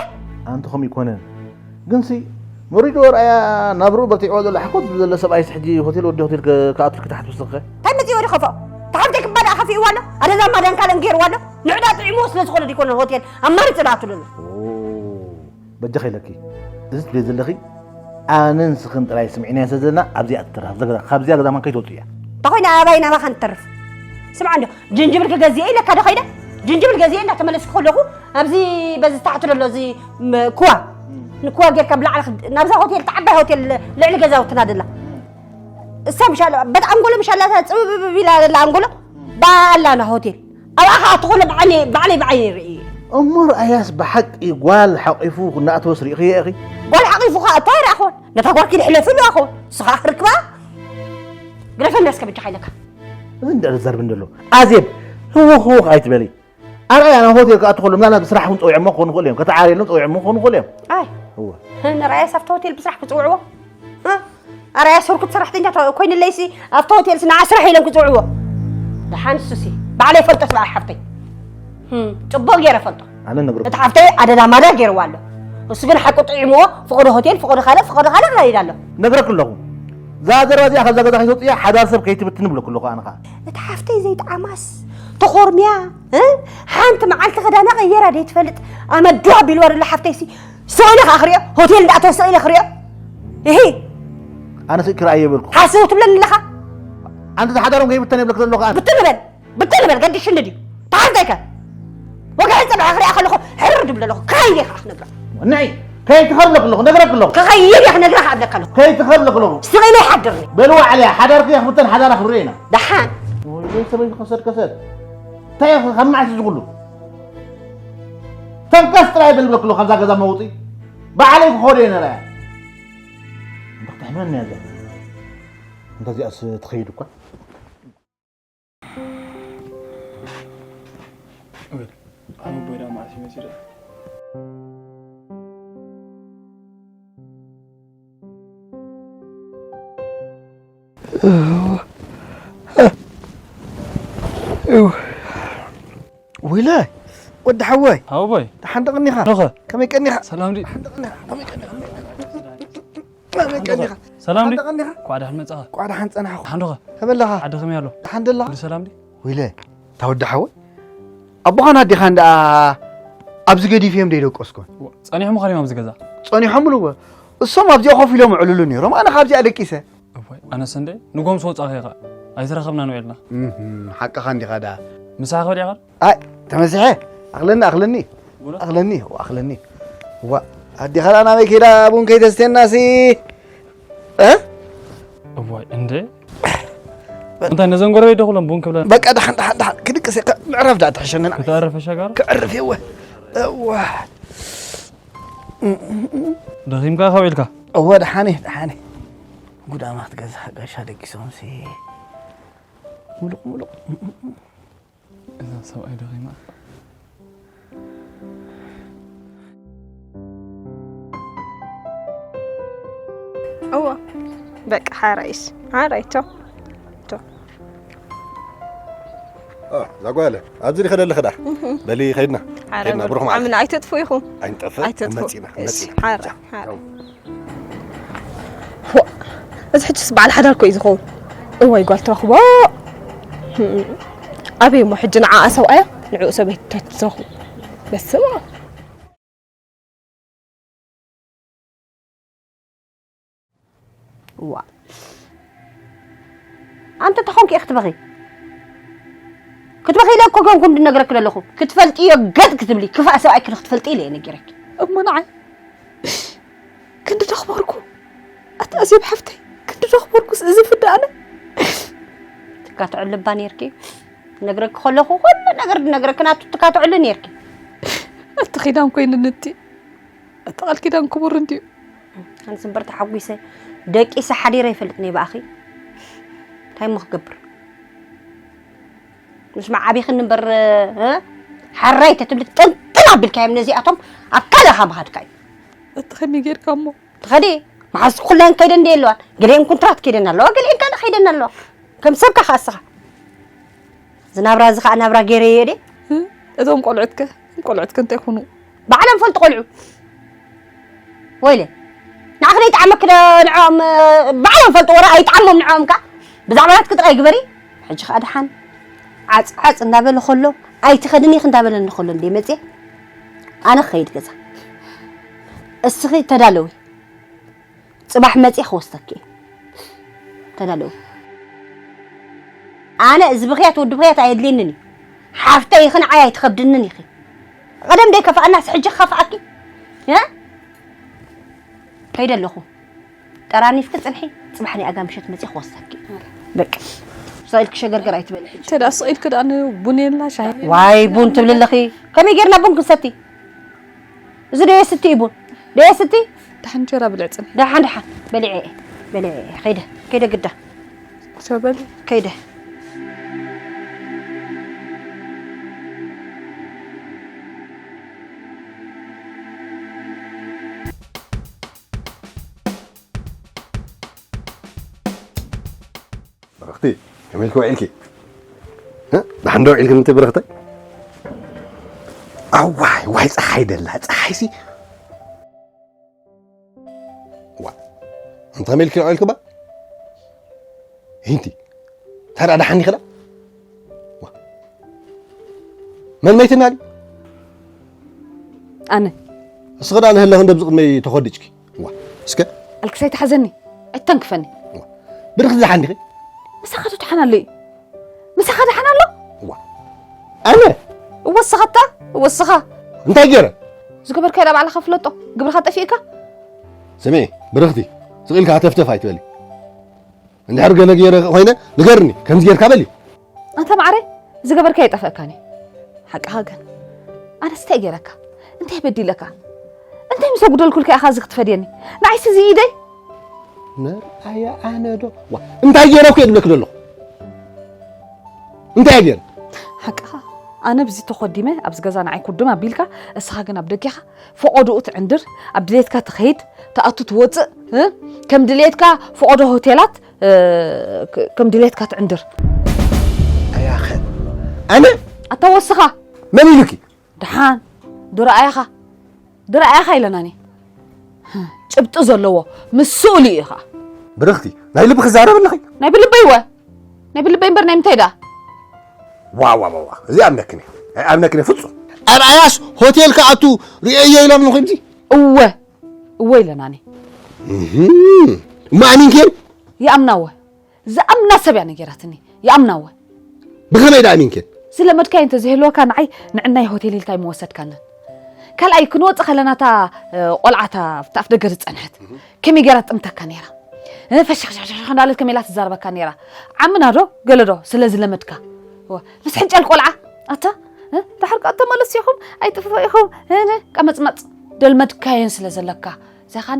ኣንቲ ኸም ይኮነን። ግንሲ መሪዶ ርኣያ ናብርኡ በርቲዕዎ ዘሎ ሓኮት ዝብዘለ ሰብኣይስ ሕጂ ሆቴል ወዲ ሆቴል ከ-፣ ክኣቱ ክትሓት ውስኸ? እንታይ መጺኦ ዶ ኸፍኦ? ተሓብተይ ክባዳ ከፊእዋ ኣሎ። ኣደዛ ማዳን ካልእን ገይርዋ ኣሎ። ንዕዳ ጥዒሞ ስለ ዝኾነ ዲኮነ ሆቴል ኣማሪጽ ዳኣቱ ደሎ። ኦ፣ በጃኺ ኢለኪ። እዚ ትብልዮ ዘለኺ ኣነን ስኽን ጥራይ ስምዒናዮ ስለ ዘለና ኣብዚኣ ትተርፍ። እዛ ገዛ፣ ካብዚኣ ገዛ ማን ከይትወጽእ እያ። እንተ ኾይነ ኣባይ ናባኻ ንተርፍ። ስምዓ እንዶ፣ ጅንጅብል ክገዝእ ኢለካ ዶ ኸይደ? ጅንጅብል ገዝእ እንዳተመለስኩ ከለኹ ኣብዚ በዚ ታሕቲ ዘሎ እዚ ም-፣ ኩዋ፣ ንኩዋ ጌርካ ብላዕሊ ክድ-፣ ናብዛ ሆቴል፣ እታ ዓባይ ሆቴል ልዕሊ ገዛውትና ደላ። እሳ ምሻላ፣ በታ ኣንጎሎ ምሻላ እታ ጽብብብ ኢላ ዘላ ኣንጎሎ፣ ባላና ሆቴል። ኣብኣ ኸኣ እትኾነ ብዓይነ-፣ ባዕለይ ብዓይነይ ርእየ። እሞ ርኣያስ ብሓቂ ጓል ሓቂፉ እናእተወስ ርኢኽዮ ኢኺ? ጓል ሓቂፉ ኸኣ እቶ ኣይረኣኹን። ነታ ጓልኪ ንሕለፊ ኣለዋ ኸው። ንስኻ ክርክባ? ግደፈኒ እስከ በጃኻ ኢለካ። እዚ እንዳ ዘርብ እንደሎ። ኣዜብ፣ ህውኽ ህውኽ ኣይትበሊ። ኣርኣያ ናብ ሆቴል ክኣቱ ከሎ ምናልባት ብስራሕ እውን ጸዊዖ እሞ ክኾኑ ይኽእሉ እዮም። ከተዓርየሎም ጸዊዖ እሞ ክኾኑ ይኽእሉ እዮም። ኣይ። እወ። ንርኣያስ ኣብቲ ሆቴል ብስራሕ ክጽውዕዎ? እ? ኣርኣያ ስርኩት ሰራሕተኛ ተ-፣ ኮይንለይሲ ኣብቲ ሆቴልሲ ንዓ ስራሕ ኢሎም ክጽውዕዎ። ደሓን እሱሲ ባዕለይ ፈልጦ ትበዓ ሓፍተይ። ህም፣ ጽቡቕ ገይረ ፈልጦ። ኣነ ነግርኩ። እቲ ሓፍተይ ኣደዳ ማዳ ገይርዋ ኣሎ። እሱ ግን ሓቁ ጥዒምዎ፣ ፍቕዶ ሆቴል፣ ፍቕዶ ካልእ፣ ፍቕዶ ካልእ ክኸይድ ኣሎ። ነግረክ ኣለኹ። እዛ ዘረባ እዚኣ ካብዛ ገዛ ከይትወጽእ እያ፣ ሓዳር ሰብ ከይትብትን እብለክ ኣለኹ ኣነ ኸኣ። እቲ ሓፍተይ ዘይጠዓማስ ተኾርምያ፣ እ? ሓንቲ መዓልቲ ክዳና ቀየራ ደይትፈልጥ፣ ኣመድ ዶ ኣቢልዋ ደሎ ሓፍተይሲ። ስቕ ኢለ ከኣ ክሪኦ፣ ሆቴል እንዳኣተወ ስቕ ኢለ ክሪኦ። እሂ። ኣነ ስቕ ክርኣዮ ይበልኩ። ሓስው ትብለኒ ኣለኻ? ኣንቲ ዝሓዳሮም ከይብተን ይብለክ ዘለኹ ኣነ። ብትን በል፣ ብትን በል፣ ገዲሽኒ ድዩ? ተሓንተይከ? ወግሐ ጽባሕ ክሪኣ ከለኹ ሕርር ድብል ኣለኹ። ክኸይድ እየ ከኣ ክነግራ። ንዒ፣ ከይትኸድ ኣለኹ፣ ነግረክ ኣለኹ። ክኸይድ እየ ክነግራ ከኣ እብለካ ኣለኹ። ከይትኸድ ኣለኹ። ስቕ ኢለ ይሓድርኒ። በልዋ ዓልያ፣ ሓዳርኪ እያ ክብተን፣ ሓዳራ ክብሪ ኢና። ደሓን። ወይ ሰበይቲ ከሰድ ከሰድ። እንታይ ኢኺ ካብ መዓስ እዚ ኩሉ? ፈንቀስ ጥራይ በል ብለክሎ ካብዛ ገዛ መውፂ። ባዕለይ ክኸዶ እየ ነረ። እንተ ክትሕመኒ እያ እዛ። እንተዚኣስ ትኸይድ እኳ። ኣነ ኣቦይ ደኣ መዓስ እዩ መጺኡ ደኣ? ወይለ፣ ወዲ ሓወይ፣ ሃወቦይ። ደሓን ዶ ቀኒኻ? ኖኸ። ከመይ ቀኒኻ? ሰላም ድዩ? ደሓን ዶ ቀኒኻ? ከመይ ቀኒኻ? ከመይ ቀኒኻ? ሰላም ድዩ? ደሓን ዶ ቀኒኻ? ኳዕ ደሓን መጻኻ። ኳዕ ደሓን ጸናሕኩ። ደሓን ዶኸ? ከመይ ኣለኻ? ዓዲ ከመይ ኣሎ? ደሓን ደለኻ? ኩሉ ሰላም ድዩ? ወይለ፣ እታ ወዲ ሓወይ፣ ኣቦኻን ኣዴኻን ደኣ ኣብዚ ገዲፍዮም ደይደቀስኩን? ጸኒሖም ኸሪም ኣብዚ ገዛ። ጸኒሖም ብልዎ። እሶም ኣብዚኣ ኮፍ ኢሎም ይዕልሉ ነይሮም፣ ኣነ ካብዚኣ ደቂሰ። እዋይ፣ ኣነስ እንደ ንጎም ዝወጻኺ ኢኻ። ኣይተራኸብናን ውዒልና። እህም፣ ሓቅኻ እንዲኻ ደኣ። ምሳኻ ወዲእኻ? ኣይ፣ ተመሲሐ። ኣኽለኒ፣ ኣኽለኒ። ቡና? ኣኽለኒ፣ እዋ፣ ኣኽለኒ። እዋ፣ ኣዴኻ ደኣ ናበይ ከይዳ ቡን ከይተስትየናሲ? እ? እዋይ፣ እንደ? እንታይ ነዘን ጎረቤት ዶ ኩለን ቡን ክብለን? በቃ፣ ደሓን፣ ደሓን፣ ደሓን። ክድቅስ እየ። ምዕራፍ ደኣ ትሕሸኒ ንዓይ። ክተዕርፍ ሸጋር? ክዕርፍ እየ፣ እወ። እዋ። ደኺምካ ካብ ኢልካ? እወ፣ ደሓን እየ፣ ደሓን እየ። ጉዳማ ክትገዝእ ጋሻ ደቂሶምሲ። ሙሉቕ፣ ሙሉቕ። እዛ ሰብኣይ ደኺማ። እወ፣ በቃ ሓራይስ፣ ሓራይ ቶ፣ ቶ። ኦ፣ እዛ ጓለ፣ ኣብዚ ዲኺ ደለኺ ደኣ? እህ። በሊ፣ ኸይድና። ሓራይ ኸይድና፣ በሉ። ብሩኽ መዓልቲ። ዓምና ኣይተጥፉ ኢኹም። ኣይንጠፍእ። ኣይተጥፉ። መጺና፣ እሺ፣ መጺና። ሓራይ፣ ቻው። ሓራይ። ፎእ፣ እዚ ሕጅስ በዓል ሓዳር እኮ እዩ ዝኸውን። እዋይ ጓል ትረኽቦ። ኣበይ እሞ ሕጂ ንዓኣ ሰብኣያ ንዕኡ ሰበይታ ትረኽቦ። በስመ ኣብ። እዋ። ኣንቲ ተኾንኪ ኢኺ ክትበኺ። ክትበኺ ኢለ እኮ ገንኩም ድነግረኪ ዘለኹ። ክትፈልጥዮ ገጥ ክትብሊ፣ ክፋእ ሰብኣይ ክትፈልጢ ኢለ እየ ነጊረኪ። እሞ ንዓይ ክንዲ ደኽበርኩ፣ ኣቲ ኣዜብ ሓፍተይ፣ ክንዲ ዶ ክበርኩስ እዚ ፍዳ ኣነ? ትካትዕሉ እባ ኔርኪ። ነግረኪ ከለኹ ኩሉ ነገር ድነግረኪ ናቱ ትካትዕሉ ኔርኪ። እቲ ኪዳን ኮይኑ ንቲ፣ እቲ ቃል ኪዳን ክቡር እንድዩ። ኣነስ እምበር ተሓጒሰ ደቂሰ ሓዲረ ይፈልጥን እየ ብኣኺ። እንታይ እሞ ክገብር? ምስ መዓቢኽኒ እምበር፣ እ? ሓራይ ተትብሊ ጥንጥን ኣቢልካዮም ነዚኣቶም ኣብ ካልእ ካብ ምኻድካ እዩ። እቲ ከመይ ጌርካ እሞ? ትኸዲ፣ መሓዝ ኩለን ከይደን ድየ ኣለዋ? ገሊአን ኩንትራት ከይደን ኣለዋ፣ ገሊአን ካልእ ከይደን ኣለዋ። ከም ሰብካ ከኣ እስኻ። እዚ ናብራ እዚ ከኣ ናብራ ገይረዮ ድየ? እ? እቶም ቆልዑትከ? እቶም ቆልዑትከ እንታይ ይኹኑ? ባዕሎም ፈልጡ ቆልዑ። ወይለ፣ ንዓኺ ዘይጠዓመኪ ዶ ንዕኦም፣ እ፣ ባዕሎም ፈልጡ ወረ ኣይጠዓሞም ንዕኦም ከኣ። ብዛዕባ ናትኪ ጥራይ ግበሪ። ሕጂ ከኣ ደሓን ዓጽ ዓጽ እንዳበለ ከሎ፣ ኣይትኸድን ኢኺ እንዳበለኒ ከሎ እንደ መጽየ፣ ኣነ ክኸይድ ገዛ። እስኺ ተዳለዊ። ጽባሕ መጽየ ክወስደኪ እየ። ተዳለዊ። ኣነ እዚ ብኽያት ወዲ ብኽያት ኣየድልየንን እዩ። ሓፍተይ ኢኺ ንዓይ ኣይትኸብድንን ኢኺ። ቀደም ደይ ከፍኣናስ ሕጂ ክኸፍኣኪ? እ? ከይደ ኣለኹ። ጠራኒፍኪ ጽንሒ፣ ጽባሕ ናይ ኣጋ ምሸት መጽየ ክወስደኪ። በቃ። ስቕ ኢልኪ ሸገርገር ኣይትበሊ ሕጂ። እንተ ደኣ ስቕ ኢልኪ ደኣ ንቡን የላ ሻሂ? ዋይ ቡን ትብሊ ኣለኺ። ከመይ ጌርና ቡን ክንሰቲ? እዚ ዶ የስቲ እዩ ቡን? ዶ የስቲ? ደሓን እንጀራ ብልዕ ጽንሒ። ደሓን ደሓን። በሊዐ እየ። በሊዐ እየ። ከይደ። ከይደ ግዳ። ሸበል። ከይደ። ብርኽቲ፣ ከመይ ኢልኪ ውዒልኪ? እ? ደሓን ዶ ውዒልኪ ምንቲ ብርኽተይ? ኣዋይ፣ ዋይ፣ ጸሓይ ደላ፣ ጸሓይሲ። ዋ፣ እንታይ ከመይ ኢልኪ ውዒልኪ ባ? ሂንቲ፣ ታዲያ ደሓን ኢኺ ዳ? ዋ፣ መን መይትና ድዩ? ኣነ። እስኺ ደኣ ንህለኽ እንደ ብዚ ቅድመይ ተኾዲጭኪ። ዋ፣ እስከ። ኣልክስ ኣይትሓዘኒ፣ ኣይተንክፈኒ። ዋ፣ ብርኽቲ ደሓን ዲኺ? ምሳኻ ዶ ደሓን ኣሎ እዩ? ምሳኻ ደሓን ኣሎ? ዋ፣ ኣነ? እወ እስኻ እታ፣ እወ እስኻ። እንታይ ገይረ? ዝገበርካዮ ዳ ባዕልኻ ፍለጦ፣ ግብርኻ ጠፊእካ። ስምዒ፣ ብርኽቲ፣ ስቕ ኢልካ ሃተፍተፍ ኣይትበሊ። እንድሕር ገለ ገይረ ኮይነ ንገርኒ፣ ከምዚ ጌርካ በሊ። ኣንታ ማዕረ፣ ዝገበርካዮ ኣይጠፍአካን እዩ። ሓቅኻ ግን፣ ኣነስ እንታይ ገይረካ? እንታይ በዲለካ? እንታይ ምስ ኣጉደልኩልካ ኢኻ እዚ ክትፈድየኒ? ንዓይስ እዚ ኢደይ? መርኣያ ኣነ ዶ? ዋ፣ እንታይ ገይረኩ እየ ዝብለኪ ዘለኹ? እንታይ ገይረ? ሓቅኻ፣ ኣነ ብዚ ተኾዲመ ኣብዚ ገዛ ንዓይ ኩድም ኣቢልካ፣ እስኻ ግን ኣብ ደገኻ ፈቐዶኡ ትዕንድር፣ ኣብ ድሌትካ ትኸይድ፣ ትኣቱ ትወፅእ፣ እ? ከም ድሌትካ ፈቐዶ ሆቴላት፣ እ፣ ክ-፣ ከም ድሌትካ ትዕንድር። ኣያኸ፣ ኣነ? ኣታ ወስኻ። መን ኢሉኪ? ደሓን፣ ድረኣያኻ፣ ድረኣያኻ ኢለናኒ። ጭብጢ ዘለዎ፣ ምስ ስእሉ እዩ ኸዓ። ብርኽቲ፣ ናይ ልብኺ ዛረብ ኣለኺ? ናይ ብልበይ ወ-፣ ናይ ብልበይ እምበር ናይ ምንታይ ደኣ? ዋ፣ ዋ፣ ዋ፣ ዋ፣ እዚ ኣምነክን እየ። ኣይ ኣምነክን እየ ፍጹም። ኣርኣያስ ሆቴል ክኣቱ ርእየዮ ኢሎም ንኹምዚ? እወ፣ እወ ኢለናኒ። እህ፣ እሞ ኣሚንክየን? ይኣምና ወ። ዝኣምና ሰብ እያ ነጊራትኒ። ይኣምና ወ። ብኸመይ ደኣ ኣሚንክየን? ዝለመድካዮ እንተዘይህልወካ ንዓይ ንዕናይ ሆቴል ኢልካ ኣይምወሰድካንን። ካልኣይ ክንወጽእ ከለና እታ፣ እ፣ ቆልዓ እታ ኣብቲ ኣፍ ደገ ዝጸንሐት ከመይ ገይራ ትጥምተካ ነይራ? እ፣ ፈሽኽሽኽሽኽ እንዳለት ከመይ ኢላ ትዛረበካ ነይራ? ዓምና ዶ ገለ ዶ ስለ ዝለመድካ? እወ፣ ምስ ሕንጨል ቆልዓ ኣታ፣ እ፣ ድሓር ከኣ ተመለስ ኢኹም፣ ኣይጥፍኡ ኢኹም፣ እ፣ እ፣ ቀመጽመጽ ደልመድካየን ስለ ዘለካ። እዚኣ ኻን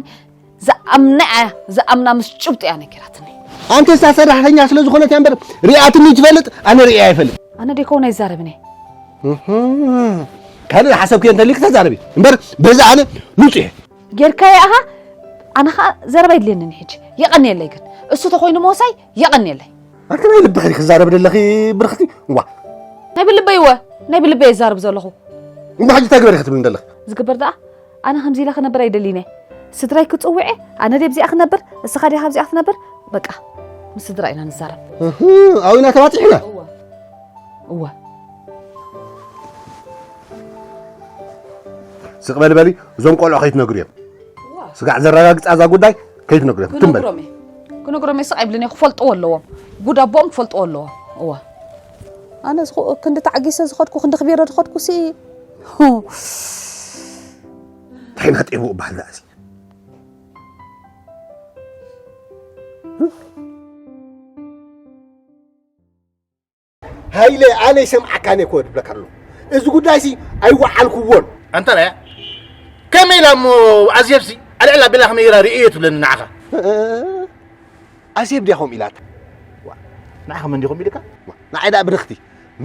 ዝኣምና እያ፣ ዝኣምና ምስ ጭብጡ እያ ነጊራትኒ። ኣንቲ እሳ ሰራሕተኛ ስለ ዝኾነት እያ እምበር ሪኣትኒ ትፈልጥ፣ ኣነ ሪኣ ኣይፈልጥ። ኣነ ደይከውን ኣይዛረብን እየ። እህ፣ ካልእ ዝሓሰብክዮ እንተልዩ ክተዛረቢ እምበር በዛ ኣነ ንጹህ እየ። ጌርካዮ ኣኻ፣ ኣነ ኸኣ ዘረባ የድልየንን ሕጂ። የቐንየለይ ግን። እሱ ተኾይኑ ምወሳይ የቐንየለይ። ኣንቲ ናይ ልብኺ ክዛረብ ደለኺ ብርኽቲ? ዋ። ናይ ብልበይ እወ፣ ናይ ብልበይ እዛረብ ዘለኹ። እሞ ሕጂ እንታይ ግበሪ ክትብልኒ ደለኺ? ዝግበር ደኣ፣ ኣነ ከምዚ ኢለ ክነብር ኣይደልን እየ። ስድራይ ክጽውዕ እየ፣ ኣነ ድየ ኣብዚኣ ክነብር፣ እስኻ ዲኻ ኣብዚኣ ክትነብር? በቃ፣ ምስ ስድራ ኢና ንዛረብ። እህ፣ ኣብና ተባጺሕና። እወ። እወ። ስቕ በሊ በሊ፣ እዞም ቆልዑ ከይትነግርዮም። እዋ። ስጋዕ ዘረጋግጻ እዛ ጉዳይ ከይትነግርዮም። ትም በል። ክነግሮም እየ። ክነግሮም እየ፣ ስቕ ኣይብልን እየ፣ ክፈልጥዎ ኣለዎም። ጉድ ኣቦኦም ክፈልጥዎ ኣለዎም። እዋ። ኣነ ዝኹ-፣ ክንዲ ተዓጊሰ ዝኸድኩ፣ ክንዲ ክቢረ ዝኸድኩ ሲ፣ ሁ። እንታይ ኢና ጤቡ እባህል ደኣ እዚ? ሃይለ፣ ኣነ ይሰምዓካ፣ ኣነ እኮ ድብለካ ኣለኹ። እዚ ጉዳይሲ ኣይወዓልኩዎን። ኣንተ ርኣያ፣ ከመይ ኢላ እሞ ኣዜብሲ ኣልዕል ኣቢላ ከመይ ኢላ ርእየ ትብለኒ ንዓኻ? ኣዜብ ድያ ከምኡ ኢላታ? ዋ፣ ንዓኻ መን ድዩ ከምኡ ኢልካ? ንዓይ ደኣ ብርኽቲ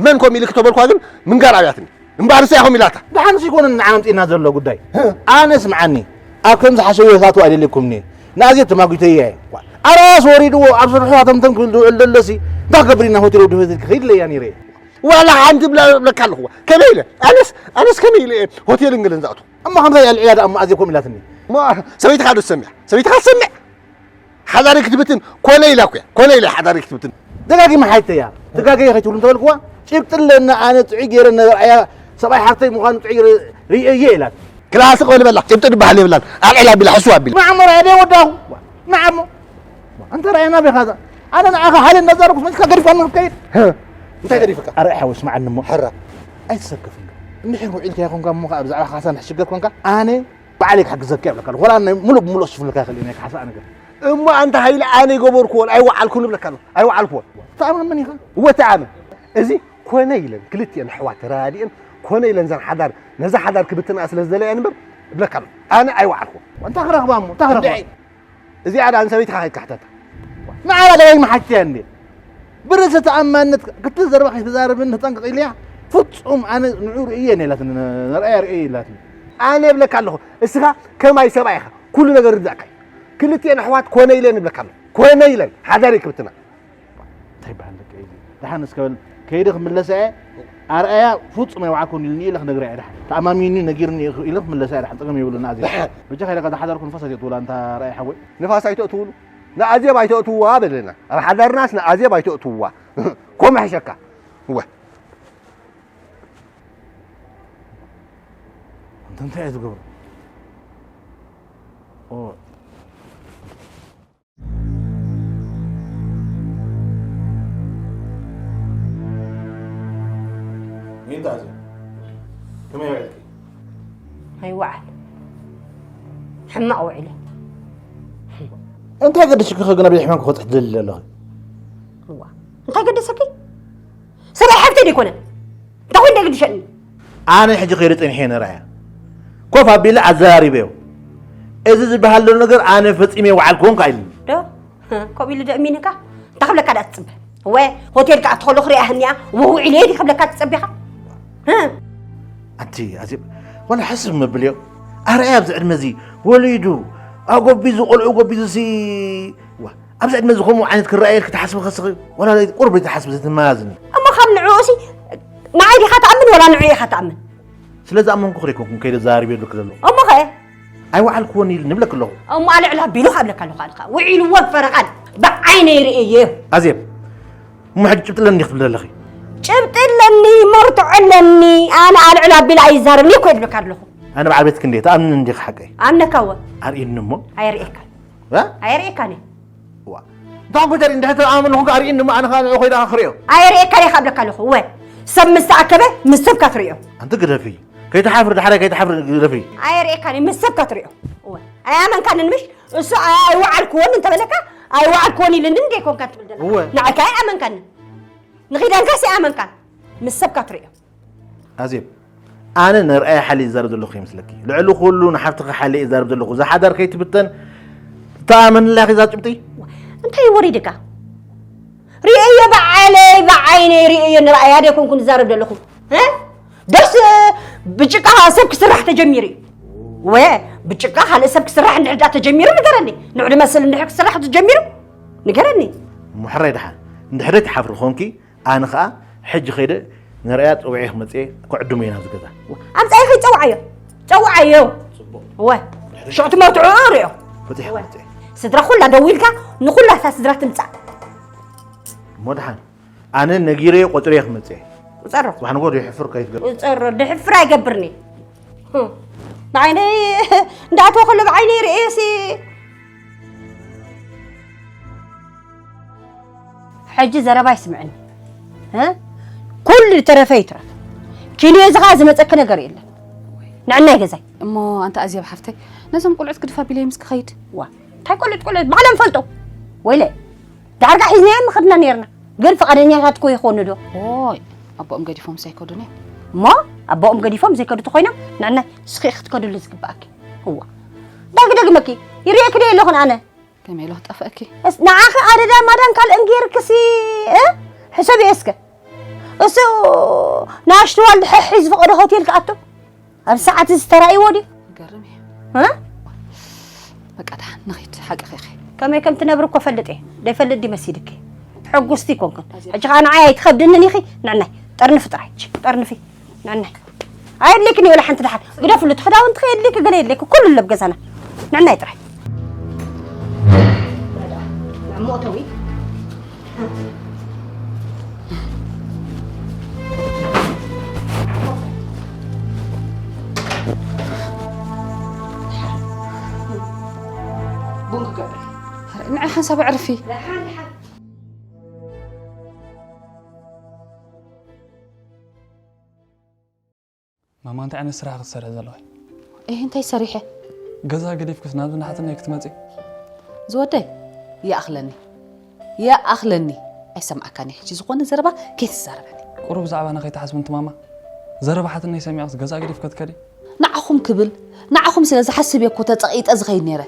መን ከምኡ ኢልክ ተበልኳ ግን ምንጋር ኣብያትኒ። እምበኣርስ እያ ከምኡ ኢላታ። ደሓንስ ኣይኮነን ንዓና ኣምጺእና ዘሎ ጉዳይ። ኣነ ስምዓኒ፣ ኣብ ከምዚ ሓሸውየ ክኣትው ኣይደልየኩምን እየ። ንኣዜብ ተማጒተያ እየ። ኣርኣያስ ወሪድዎ ኣብ ስርሑ ሃተምተም ክብል ዝውዕል ደሎሲ፣ እንታይ ክገብር ኢና ሆቴል ወዲ ሆቴል ክኸይድ ኢለያ ነይረ እየ። ዋላ ሓንቲ ብላ ብለካ ኣለኹ። ከመይ ኢለ? ኣነስ፣ ኣነስ ከመይ ኢለ እየ ሆቴልን ገለን ዝኣትው? እሞ ከምዛ ኣልዒላ ደኣ እሞ ኣዜብ ከምኡ ኢላትኒ። እሞ ሰበይትኻ ዶ ትሰምዕ? ሰበይትኻ ትሰምዕ? ሓዳሪ ክትብትን ኮነ ኢላ እኮ እያ። ኮነ ኢላ ሓዳሪ ክትብትን። ደጋጊመ ሓይተያ። ትጋገየ ከይትብሉ እንተበልክዋ፣ ጭብጢ ኣለና፣ ኣነ ጥዑይ ገይረ ነርኣያ፣ ሰብኣይ ሓፍተይ ምዃኑ ጥዑይ ገይረ ርእየ እየ ኢላት። ክላስ ቆል በላ፣ ጭብጢ ዝበሃል የብላን። ኣልዕል ኣቢላ፣ ሕስው ኣቢላ። ንዓሞ ርኣያ ደይ ወዳኹ። ንዓሞ። እንተ ርኣየና ቤኻ እዛ። ኣነ ንዓኻ ሓደ እንዳዛረብኩ መሲልካ ገዲፍካኒ ክትከይድ። እንታይ ገዲፍካ? ኣረ ሓወይ ስምዓኒ እሞ። ሕራ። ኣይትሰከፍ እንዶ። እንድሕር ውዒልካ ይኾንካ እሞ ከኣ ብዛዕባ ካሳ ንሕሽገር ኮንካ፣ ኣነ ባዕለይ ክሕግዘካ እየ እብለካ ኣለኹ። ወላ ናይ ምሉእ ብምሉእ ክሽፍነልካ ይኽእል እየ ናይ ካሕሳ ነገር። እሞ ኣንታ ሃይለ ኣነ ይገበርኩዎን ኣይወዓልኩን እብለካ ኣለኹ። ኣይወዓልኩዎን። ተኣማመን ኢኻ? እወ ተኣመን። እዚ ኮነ ኢለን ክልቲኤን ኣሕዋት ተረዳዲኤን ኮነ ኢለን ዘን ሓዳር ነዛ ሓዳር ክብትንኣ ስለ ዝደለያ እምበር እብለካ ኣለኹ። ኣነ ኣይወዓልኩዎን። እንታይ ክረኽባ እሞ? እንታይ ክረኽባ? እንድዒ። እዚኣ ደኣ ንሰበይትኻ ከይትካሕተታ። ንዓኣ ደጋጊመ ሓቲተያ እንድየ። ብርእሰ ተኣማንነት ክትል ዘረባ ከይትዛረብኒ ተጠንቀቕ ኢለያ። ፍጹም ኣነ ንዑ ርእየ እየ ኢላትኒ፣ ንርኣያ ርእየ ኢላትኒ። ኣነ እብለካ ኣለኹ፣ እስኻ ከማይ ሰብኣይ ኢኻ፣ ኩሉ ነገር ይርዳእካ እዩ። ክልቲኤን ኣሕዋት ኮነ ኢለን እብለካ ኣለኹ፣ ኮነ ኢለን ሓዳር ይክብትና። እንታይ ይበሃል ደቂ እዚ? ደሓን እስከ በል፣ ከይደ ክምለስ እየ። ኣርኣያ ፍጹም ኣይወዓልኩን ኢሉኒ ኢለ ክነግራ እየ ደሓን። ተኣማሚኑኒ ነጊሩኒ ኢለ ክምለስ እየ ደሓን። ጸገም የብሉን ኣዜ። ደሓን። በጃኻ ኢለካ ዝሓደርኩ ንፋስ ኣይተእትውላ ኣንታ ኣርኣያ ሓወይ። ንፋስ ኣይተእትውሉ። ንኣዜብ ኣይተእትውዋ በለና። ኣብ ሓዳርናስ ንኣዜብ ኣይተእትውዋ። ኮም ሕሸካ። እወ። እንተ እንታይ እየ ዝገብሮ? ኦ። ሚንታ ኣዜብ፣ ከመይ ውዒልኪ? ኣይወዓል። ሕማቕ ውዒለ። እንታይ ገደሽኪ ከግና ብሕማም ክበጽሕ ትደሊ ኣለኺ? እዋ፣ እንታይ ገደሰኪ? ሰብኣይ ሓፍተይ ደይኮነ? እንታይ ኮይኑ ደግድሸኒ? ኣነ ሕጂ ከይደ ጸኒሐ ነራያ። ኮፍ ኣቢለ ኣዘራሪበዮ። እዚ ዝበሃል ዘሎ ነገር ኣነ ፈጺመ ይወዓል ክኾን ካኢልኒ። ዶ? ከምኡ ኢሉ ዶ እሚንካ? እንታይ ክብለካ ደኣ ትጽበ? እወ፣ ሆቴል ክኣቱ ከሎ ክሪኣ ህኒኣ፣ ውዒለ ድዩ ክብለካ ትጸቢኻ? ህ? ኣንቲ ኣዜብ፣ ዋላ ሕስብ መብልዮ። ኣርኣያ ኣብዚ ዕድመ እዚ ወሊዱ፣ ኣጎቢዙ፣ ቆልዑ ጎቢዙ ሲ፣ ዋ፣ ኣብዚ ዕድመ እዚ ከምኡ ዓይነት ክረኣየልኪ ትሓስቢ ከስኺ፣ ዋላ ቁሩብ ዘይትሓስቢ ዘይትመዛዝኒ። እሞ ካብ ንዕኡሲ ንዓይ ዲኻ ትኣምን ወላ ንዕኡ ኢኻ ትኣምን? ስለ ዝኣመንኩ ክደ ኣይኮንኩን ከይደ ዛሪበ ይብለኪ ዘለኹ። እሞ ኸ? ኣይወዓልክዎን ኢሉ ንብለኪ ኣለኹ። እሞ ኣልዕል ኣቢሉ ካብ ለካ ኣለኹ ኣነ ኸኣ። ውዒልዎ ፈረቓን ብዓይነይ ርእየዮ። ኣዜብ፣ እሞ ሕጂ ጭብጢ ኣለኒ ክትብሊ ዘለኺ? ጭብጢ ኣለኒ፣ መርትዖ ኣለኒ። ኣነ ኣልዕል ኣቢለ ኣይዛረብን እኮ ይብለካ ኣለኹ። ኣነ በዓል ቤትኪ እንድየ፣ ትኣምንኒ እንዲኺ ሓቀይ? ኣምነካ እወ። ኣርእየኒ እሞ። ኣየርእየካን። እ? ኣየርእየካን እየ። ዋ። እንታይ ኮተሪ እንድሕር ተኣማመን ኾንካ ኣርእየኒ እሞ ኣነ ኸኣ ንዕኡ ከይደ ክርእዮ። ኣየርእየካን እየ ካብ ለካ ኣለኹ። እወ። ሰብ ምስ ተኣከበ ምስ ሰብካ ትርእዮ። ኣንቲ ግደፊ። ከይትሓፍሪ፣ ዳሕራይ ከይትሓፍሪ ግደፊ። ኣየርእየካን እየ፣ ምስ ሰብካ ትርእዮ። እወ። ኣይኣመንካንን ምሽ? እሱ ኣይወዓልክዎን እንተበለካ፣ ኣይወዓልክዎን ኢልኒ እንደ ይኮንካ ትብል ዘለኻ። እወ። ንዓይካ ኣይኣመንካንን። ንኺዳንካስ ኣይኣመንካን። ምስ ሰብካ ትርእዮ። ኣዜብ፣ ኣነ ንርኣያ ሓልየ ዝዛረብ ዘለኹ ይመስለኪ? ልዕሊ ኩሉ ንሓፍትኺ ሓልየ እዛረብ ዘለኹ። እዛ ሓዳር ከይትብተን ትኣመንላ ኢኺ እዛ ጭብጢ? እንታይ ወሪድካ? ርእየዮ ብዓይነይ፣ ብዓይነይ ርእየዮ ንርኣያ ደይኮንኩን ዝዛረብ ዘለኹ። እ? ደስ ብጭቃ ሰብ ክስራሕ ተጀሚሩ እዩ። ወ ብጭቃ ካልእ ሰብ ክስራሕ እንድሕር ደኣ ተጀሚሩ ንገረኒ። ንዑ ድመስል እንድሕር ክስራሕ ተጀሚሩ ንገረኒ። እሞ ሕራይ ደሓን። እንድሕር ትሓፍሪ ኾንኪ ኣነ ኸኣ ሕጂ ኸይደ ንርኣያ ጸዊዐ ክመጽእ እየ፣ ክዕድሞ እየ ናብዚ ገዛ። ኣምጻእዮ ኸይድ ጸውዓዮ። ጸውዓዮ። ጽቡቕ። እወ። ሽዑ ትመርትዖ ርእዮ። በጺሐ እወ። ክመጽእ እየ። ስድራ ኹላ ደዊልካ ንኹላ እታ ስድራ ትምጻእ። እሞ ደሓን ኣነ ነጊረዮ ቆጺረዮ ክመጽእ እየ። ቁጸሮ። ጽባሕ ንግሆ ደይሕፍር ከይትገብር። ቁጸሮ፣ ድሕፍር ኣይገብርኒ። ህም። ንዓይነይ እንዳኣተወ ከሎ ብዓይነይ ርእየሲ። ሕጂ ዘረባ ይስምዕኒ። እ? ኩሉ ዝተረፈ ይትረፍ። ኪንዮ እዚ ኸኣ ዝመጸኪ ነገር የለን። ንዕናይ ገዛይ። እሞ ኣንታ ኣዜብ ሓፍተይ፣ ነዞም ቆልዑት ግድፍ ኣቢለዮም እስኪ ኸይድ። ዋ፣ እንታይ ቆልዑት፣ ቆልዑት ባዕሎም ፈልጦ። ወይለ፣ ዳርጋ ሒዝናዮም ምኸድና ነርና። ግን ፍቓደኛታት እኮ ይኾኑ ዶ? ኦይ፣ ኣቦኦም ገዲፎም ዘይከዱን እዮም። እሞ ኣቦኦም ገዲፎም ዘይከዱ ተኾይኖም፣ ንዕና ስኺ ክትከዱሉ ዝግባኣኪ። እዋ። ዳግ ደግመኪ፣ ይርእየኪ ዶ የለኹን ኣነ? ከመይ ኢሎ ጠፍአኪ? እስ-፣ ንዓኺ ኣደዳ ማዳን ካልእን ጌርክሲ፣ እ? ሕሰብዮ እስከ። እሱ ንኣሽቱ ዋልድ ሕሒ ዝፈቐዶ ሆቴል ክኣቱ? ኣብ ሰዓት እዚ ተራእይዎ ድዩ? ይገርም እዩ። እ? በቃ ደሓን ንኺድ፣ ሓቅኺ ኢኺ። ከመይ ከም ትነብሪ እኮ ፈልጥ እየ። ደይፈልጥ ድዩ መሲልኪ? ሕጉስቲ ይኮንክን። ኣዝያ ሕጂ ኸዓ ንዓይ ኣይትኸብድንን ኢኺ። ንዕናይ፣ ጠርንፊ ጥራይ። ች፣ ጠርንፊ። ንዕናይ። ኣየድልየክን እዩ ወላ ሓንቲ ደሓን። ግደፍሉ፣ እቲ ክዳውንቲ ከየድልየኪ፣ ገለ የድልየኪ። ኩሉ ኣሎ ኣብ ገዛና። ንዕናይ ጥራይ። ቡን ክገብር። ንዓይ ሓንሳብ ኣዕርፊ። ደሓን፣ ደሓን። ማማ፣ እንታይ ዓይነት ስራሕ ክትሰርሒ ዘለኺ? እህ፣ እንታይ ሰሪሐ? ገዛ ገዲፍክስ ናብዚ ናሕትነይ ክትመጺ? ዝወደይ፣ ይኣኽለኒ። ይኣኽለኒ። ኣይሰምዓካን እየ። ሕጂ ዝኾነ ዘረባ ከይትዛረበኒ። ቁሩብ ብዛዕባና ከይትሓስቢ እንቲ ማማ። ዘረባ ሓትነይ ሰሚዕክስ ገዛ ገዲፍኪ ክትከዲ? ንዓኹም ክብል፣ ንዓኹም ስለ ዝሓስብ እየ እኮ ተጸቒጠ ዝኸይድ ነይረ።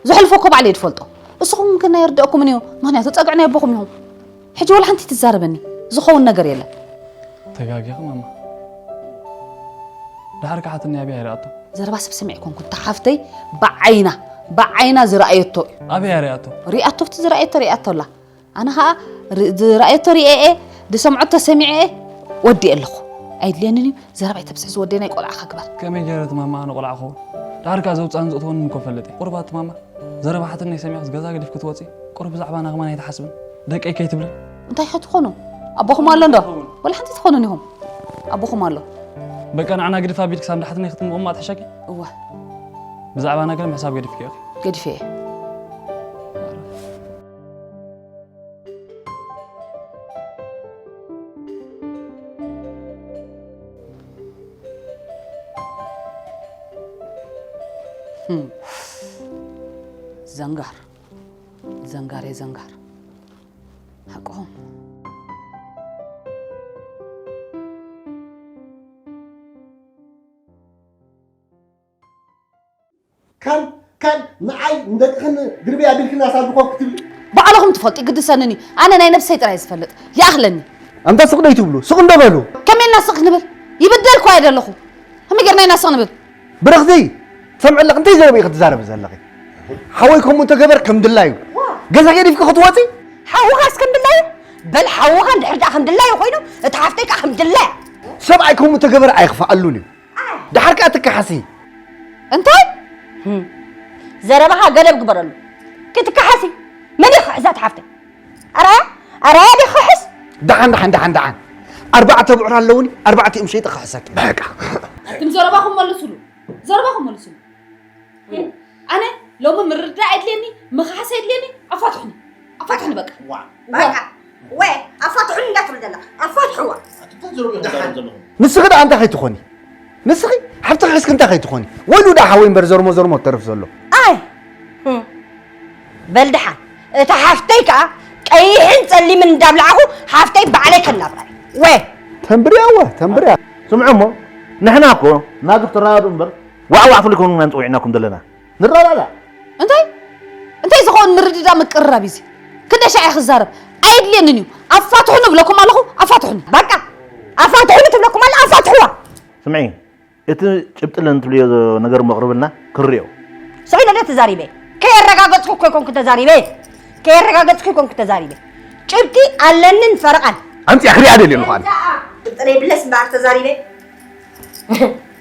ዘሕልፎ እኮ ባዕለይ ዝፈልጦ። እስኹም ግን ኣይርድአኩምን እዩ። ምኽንያቱ ጸግዒ ናይ ኣቦኹም ኢኹም። ሕጂ ወላ ሓንቲ ትዛረበኒ ዝኸውን ነገር የለን። ተጋጊኺ ማማ። ደሓር ከሓትኒ ኣበይ ኣይረኣቶ? ዘረባ ሰብ ሰሚዕ ኮንኩ፣ እታ ሓፍተይ ብዓይና፣ ብዓይና ዝረኣየቶ እዩ። ኣበይ ኣይረኣቶ? ሪኣቶ፣ ኣብቲ ዝረኣየቶ ሪኣቶ ኣላ። ኣነ ኸኣ ር-፣ ዝረኣየቶ ሪኤ እየ፣ ዝሰምዐቶ ሰሚዐ እየ፣ ወዲኤ ኣለኹ። ኣይድልየንን እዩ፣ ዘረባ ኣይተብዝሕ ዝወደይ፣ ናይ ቆልዓኻ ግበር። ከመይ ገይረ እቲ ማማ ኣነ ቆልዓ ክኸውን? ደሓር ከኣ ዘውፅኣን ዘእትወንን እኮ ፈልጥ እየ። ቁሩብ ኣቲ ማማ፣ ዘረባ ሓትነይ ሰሚዕክስ ገዛ ገዲፍኪ ክትወፂ? ቁሩብ ብዛዕባና ከማን ኣይትሓስብን? ደቀይ ከይትብልን? እንታይ ከ ትኾኑ? ኣቦኹም ኣሎ እንዶ? ወላ ሓንቲ ትኾኑን ኢኹም። ኣቦኹም ኣሎ። በቃ ንዓና ግድፍ ኣቢልኪ ሳብ ንሓትነይ ክትምቕማጥ ሕሸኪ? እወ። ብዛዕባና ገለ ምሕሳብ ገዲፍኪ ኢኺ። ገዲፈ እየ። ህም። ዘንጋር። ዘንጋር እየ ዘንጋር። ሓቅኹም። ከም፣ ከም ንዓይ ንደቅኽን ግርበይ ኣቢልክን ኣሳድኾ ክትብሊ? ባዕልኹም ትፈልጡ፣ ይግድሰንን እዩ። ኣነ ናይ ነብሰይ ጥራይ ዝፈልጥ። ይኣኽለኒ። ኣንታ ስቕ ዶ ይትብሉ? ስቕ እንዶ በሉ። ከመይ ኢልና ስቕ ክንብል? ይብደል እኮ እየ ዘለኹ። ከመይ ጌርና ኢና ስቕ ንብል? ብርኽቲ፣ ትሰምዒ ኣለኺ? እንታይ ዘረባ ኢኺ ትዛረቢ ዘለኺ? ሓወይ ከምኡ እንተገበር ከም ድላዩ። ገዛ ገዲፍኪ ክትወፂ? ሓውኻስ ከም ድላዩ? በል ሓውኻ እንድሕር ደኣ ከም ድላዩ ኮይኑ፣ እታ ሓፍተይ ከኣ ከም ድላያ። ሰብኣይ ከምኡ እንተገበር ኣይኽፍኣሉን እዩ። ደሓር ከኣ ትከሓሲ። እንታይ? ህም። ዘረባኻ ገደብ ግበረሉ። ክትከሓሲ? መን እዩ ክሕዛ እታ ሓፍተይ? ኣረ፣ ኣረ፣ ዲኻ ክሕስ? ደሓን፣ ደሓን፣ ደሓን፣ ደሓን። ኣርባዕተ ብዕር ኣለውኒ፣ ኣርባዕቲኦም ሸይጠ ክሕሰኪ። በቃ። ትም ዘረባኹም መልሱሉ። ዘረባኹም መልሱሉ። ኣነ ሎሚ ምርዳእ የድልየኒ፣ ምኽሓስ የድልየኒ፣ ኣፋትሑኒ። ኣፋትሑኒ በቃ። ዋ። በቃ። ወ-፣ ኣፋትሑኒ እንዳትብል ዘላ። ኣፋትሕዋ። ኣቲ እንታይ ዘረባ ኢኹም ትዛረቡ ዘለኹም? ንስኺ ደኣ እንታይ ከይትኾኒ? ንስኺ ሓፍትኺ ሒዝኪ እንታይ ከይትኾኒ? ወይሉ ደኣ ሓወይ እምበር ዘርሞ ዘርሞ ትተርፍ ዘሎ። ኣይ። ህም። በል ደሓን። እታ ሓፍተይ ከኣ ቀይሕን ጸሊምን እንዳብላዕኹ ሓፍተይ ባዕለይ ከናብራ እየ። ወ-፣ ተንብርያ እወ፣ ተንብርያ። ስምዑ እሞ፣ ንሕና እኮ ናቱ ክትረዳድኡ እምበር፣ ዋዕ ዋዕ ፍሉይ ከውንና ንጸዊዕናኩም ዘለና። ንረዳዳእ። እንታይ? እንታይ ዝኸውን ምርድዳእ ምቅርራብ እዩ እዚ? ክንደይ ሻዕ እየ ክዛረብ? ኣየድልየንን እዩ። ኣፋትሑኒ እብለኩም ኣለኹ፣ ኣፋትሑኒ። በቃ፣ ኣፋትሑኒ ትብለኩም ኣላ፣ ኣፋትሕዋ። ስምዒ፣ እቲ ጭብጢ ለን ትብልዮ ነገር መቕርብልና ክርእዮ። ስቕ ኢለ ድየ ተዛሪበ? ከየረጋገጽኩ እኮ ይኮንኩ ተዛሪበ። ከየረጋገጽኩ ይኮንኩ ተዛሪበ። ጭብጢ ኣለንን ፈረቓን። ኣምጺኣ ክሪኣ ደልየ ኣለኹ ኣነ። ጭብጢ ዘይብለስ እምበኣር ተዛሪበ።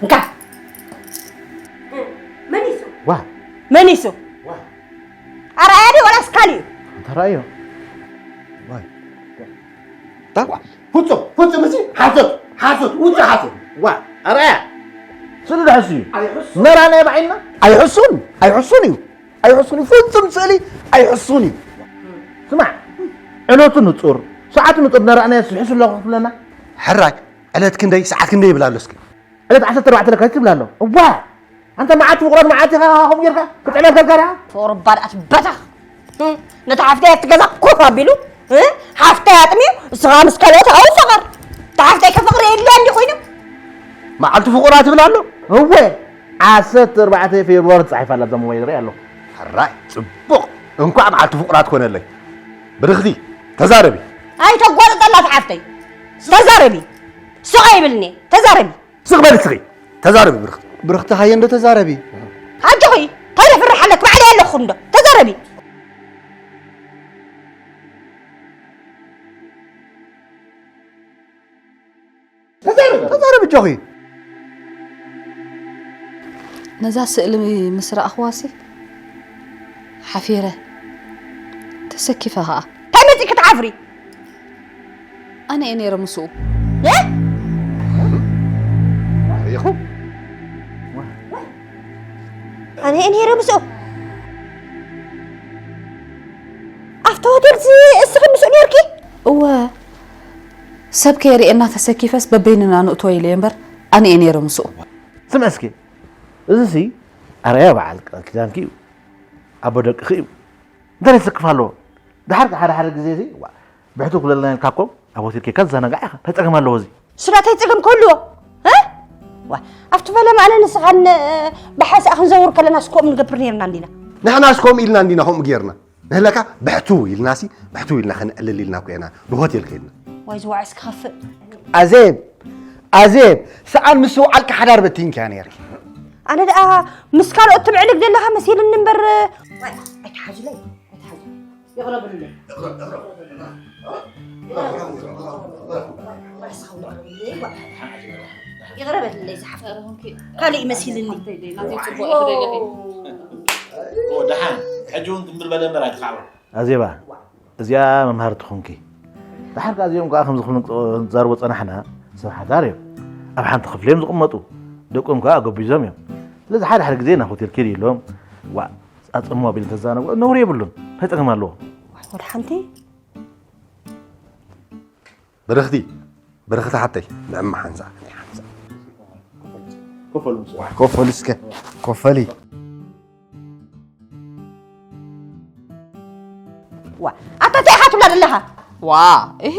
እንካ። መን እዩ እሱ? ዋ። መን እዩ እሱ? ዋ። ኣርኣያ ድዩ ወላስ ካልእ እዩ? እንተ ረኣዮ። ዋይ። ታኳ። ፍጹም፣ ፍጹም፣ እዚ ሓሶት፣ ሓሶት፣ ውጹእ ሓሶት። ዋ፣ ኣርኣያ። ስእሊ ድሕሱ እዩ። ኣይሕሱ። ነራናዮ ብዓይንና? ኣይሕሱን፣ ኣይሕሱን እዩ። ኣይሕሱን እዩ። ፍጹም ስእሊ ኣይሕሱን እዩ። ስማዕ፣ ዕለቱ ንጹር፣ ሰዓቱ ንጹር ነራእናዮ ስሒሱ ኣለኹ ክትብለና? ሕራይ፣ ዕለት ክንደይ፣ ሰዓት ክንደይ ይብል ኣሎ እስኪ? ዕለት ዓሰርተ ኣርባዕተ ለካቲት ይብል ኣሎ። እዋ! ኣንታ መዓት ፍቑራት መዓት ኢኻ ከምኡ ጌርካ ክትዕለል ከልካ ደኣ? ፍቑር ባድኣት በተኽ! ነቲ ሓፍተይ ኣብቲ ገዛ ኮፍ ኣቢሉ ሓፍተይ ኣጥሚዩ እስኻ ምስ ካልኦት ኣብኡ ፈቐር። እታ ሓፍተይ ከፍቕር የድልያ እንዲ ኮይኑ መዓልቲ ፍቑራት ይብል ኣሎ። እወ ዓሰርተ ኣርባዕተ ፌብርዋሪ ተፃሒፋ ኣላ እዛ ሞባይል ርኢ ኣለኹ። ሕራይ ፅቡቕ እንኳዕ መዓልቲ ፍቑራት ኮነለይ። ብርኽቲ ተዛረቢ። ኣይተጓጥጠላ እታ ሓፍተይ ተዛረቢ። ስቕ ኣይብልኒ ተዛረቢ። ስቕ በሊ እስኺ ተዛረቢ ብርኽቲ። ብርኽቲ ሃየ እንዶ ተዛረቢ። ኣጆኺ እንታይ ደፍርሕ ኣለክ ባዕለይ ኣለኹ እንዶ ተዛረቢ። ተዛረቢ ኣጆኺ። ነዛ ስእሊ ምስ ረኣኽዋሲ ሓፊረ ተሰኪፈ ኸኣ። እንታይ መፂ ክትሓፍሪ? ኣነ እየ ነይረ ምስኡ። እ? ሪኢኹም? ኣነ እየ ነይረ ምስኡ። ኣብቲ ሆቴል እዚ እስኺ ምስኡ ነይርኪ? እወ ሰብ ከየርእየና ተሰኪፈስ በበይንና ንእቶ ኢለ እየ እምበር ኣነ እየ ነይረ ምስኡ። ስምዒ እስኪ እዚ ሲ ኣርኣያ በዓል ቃል ኪዳንኪ እዩ ኣቦ ደቅኺ እዩ እንታይ ዘስክፍ ኣለዎ ደሓር ሓደ ሓደ ግዜ እዚ ዋ ብሕቱ ክብለልና ኢልካ እኮ ኣብ ሆቴል ኬድካ ትዘናጋዕ ኢኻ እንታይ ጸገም ኣለዎ እዚ ስራተይ ጸገም ክህልዎ እ? ዋ ኣብቲ ፈለማ ኣነ ንስኻን ብሓሳእ ክንዘውር ከለና ስኮም ንገብር ነርና እንዲና ንሕናስ ከምኡ ኢልና እንዲና ከምኡ ጌርና ንህለካ ብሕትው ኢልናሲ ብሕትው ኢልና ከነዕልል ኢልና እኮ ኢና ንሆቴል ከይድና ዋይ ዝዋዕስ ክኸፍእ ኣዜብ ኣዜብ ሰኣን ምስ ውዓልካ ሓዳር በቲንኪያ ነይርኪ ኣነ ደኣ ምስ ካልኦት ትምዕልግ ዘለኻ መሲልኒ እምበር ኣይትሓዙለይ ኣይትሓዙ ይቕረብሉለይ ይቕረበልለይ ዝሓፍተ ካልእ ይመሲልኒ ደሓን ሕጂ እውን ትምብል በለ እምበር ኣይትኻዕባ ኣዜባ እዚኣ መምሃሪ ትኹንኪ። ደሓር ከኣ እዚኦም ከኣ ከምዚ ክንዛረቦ ዝጸናሕና ሰብ ሓዳር እዮም። ኣብ ሓንቲ ክፍሊ እዮም ዝቕመጡ። ደቆም ከኣ ኣጎቢዞም እዮም። ስለዚ ሓደ ሓደ ግዜ ናብ ሆቴል ኪድ ኢሎም ዋእ ጻጸሙ ኣቢሉ እንተዛነብኦ ነውሪ የብሉን። እንታይ ጸገም ኣለዎ? ወድ ሓንቲ ብርኽቲ ብርኽቲ ሓተይ ንዕማ ሓንሳ ሓንሳ ኮፈሉ እስከ ኮፈሊ ዋ ኣታ እንታይ ኢኻ ትብላ ዘለኻ ዋ እህ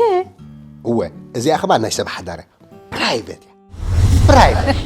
እወ እዚኣ ኸማ ናይ ሰብ ሓዳር እያ ፕራይቬት እያ ፕራይቬት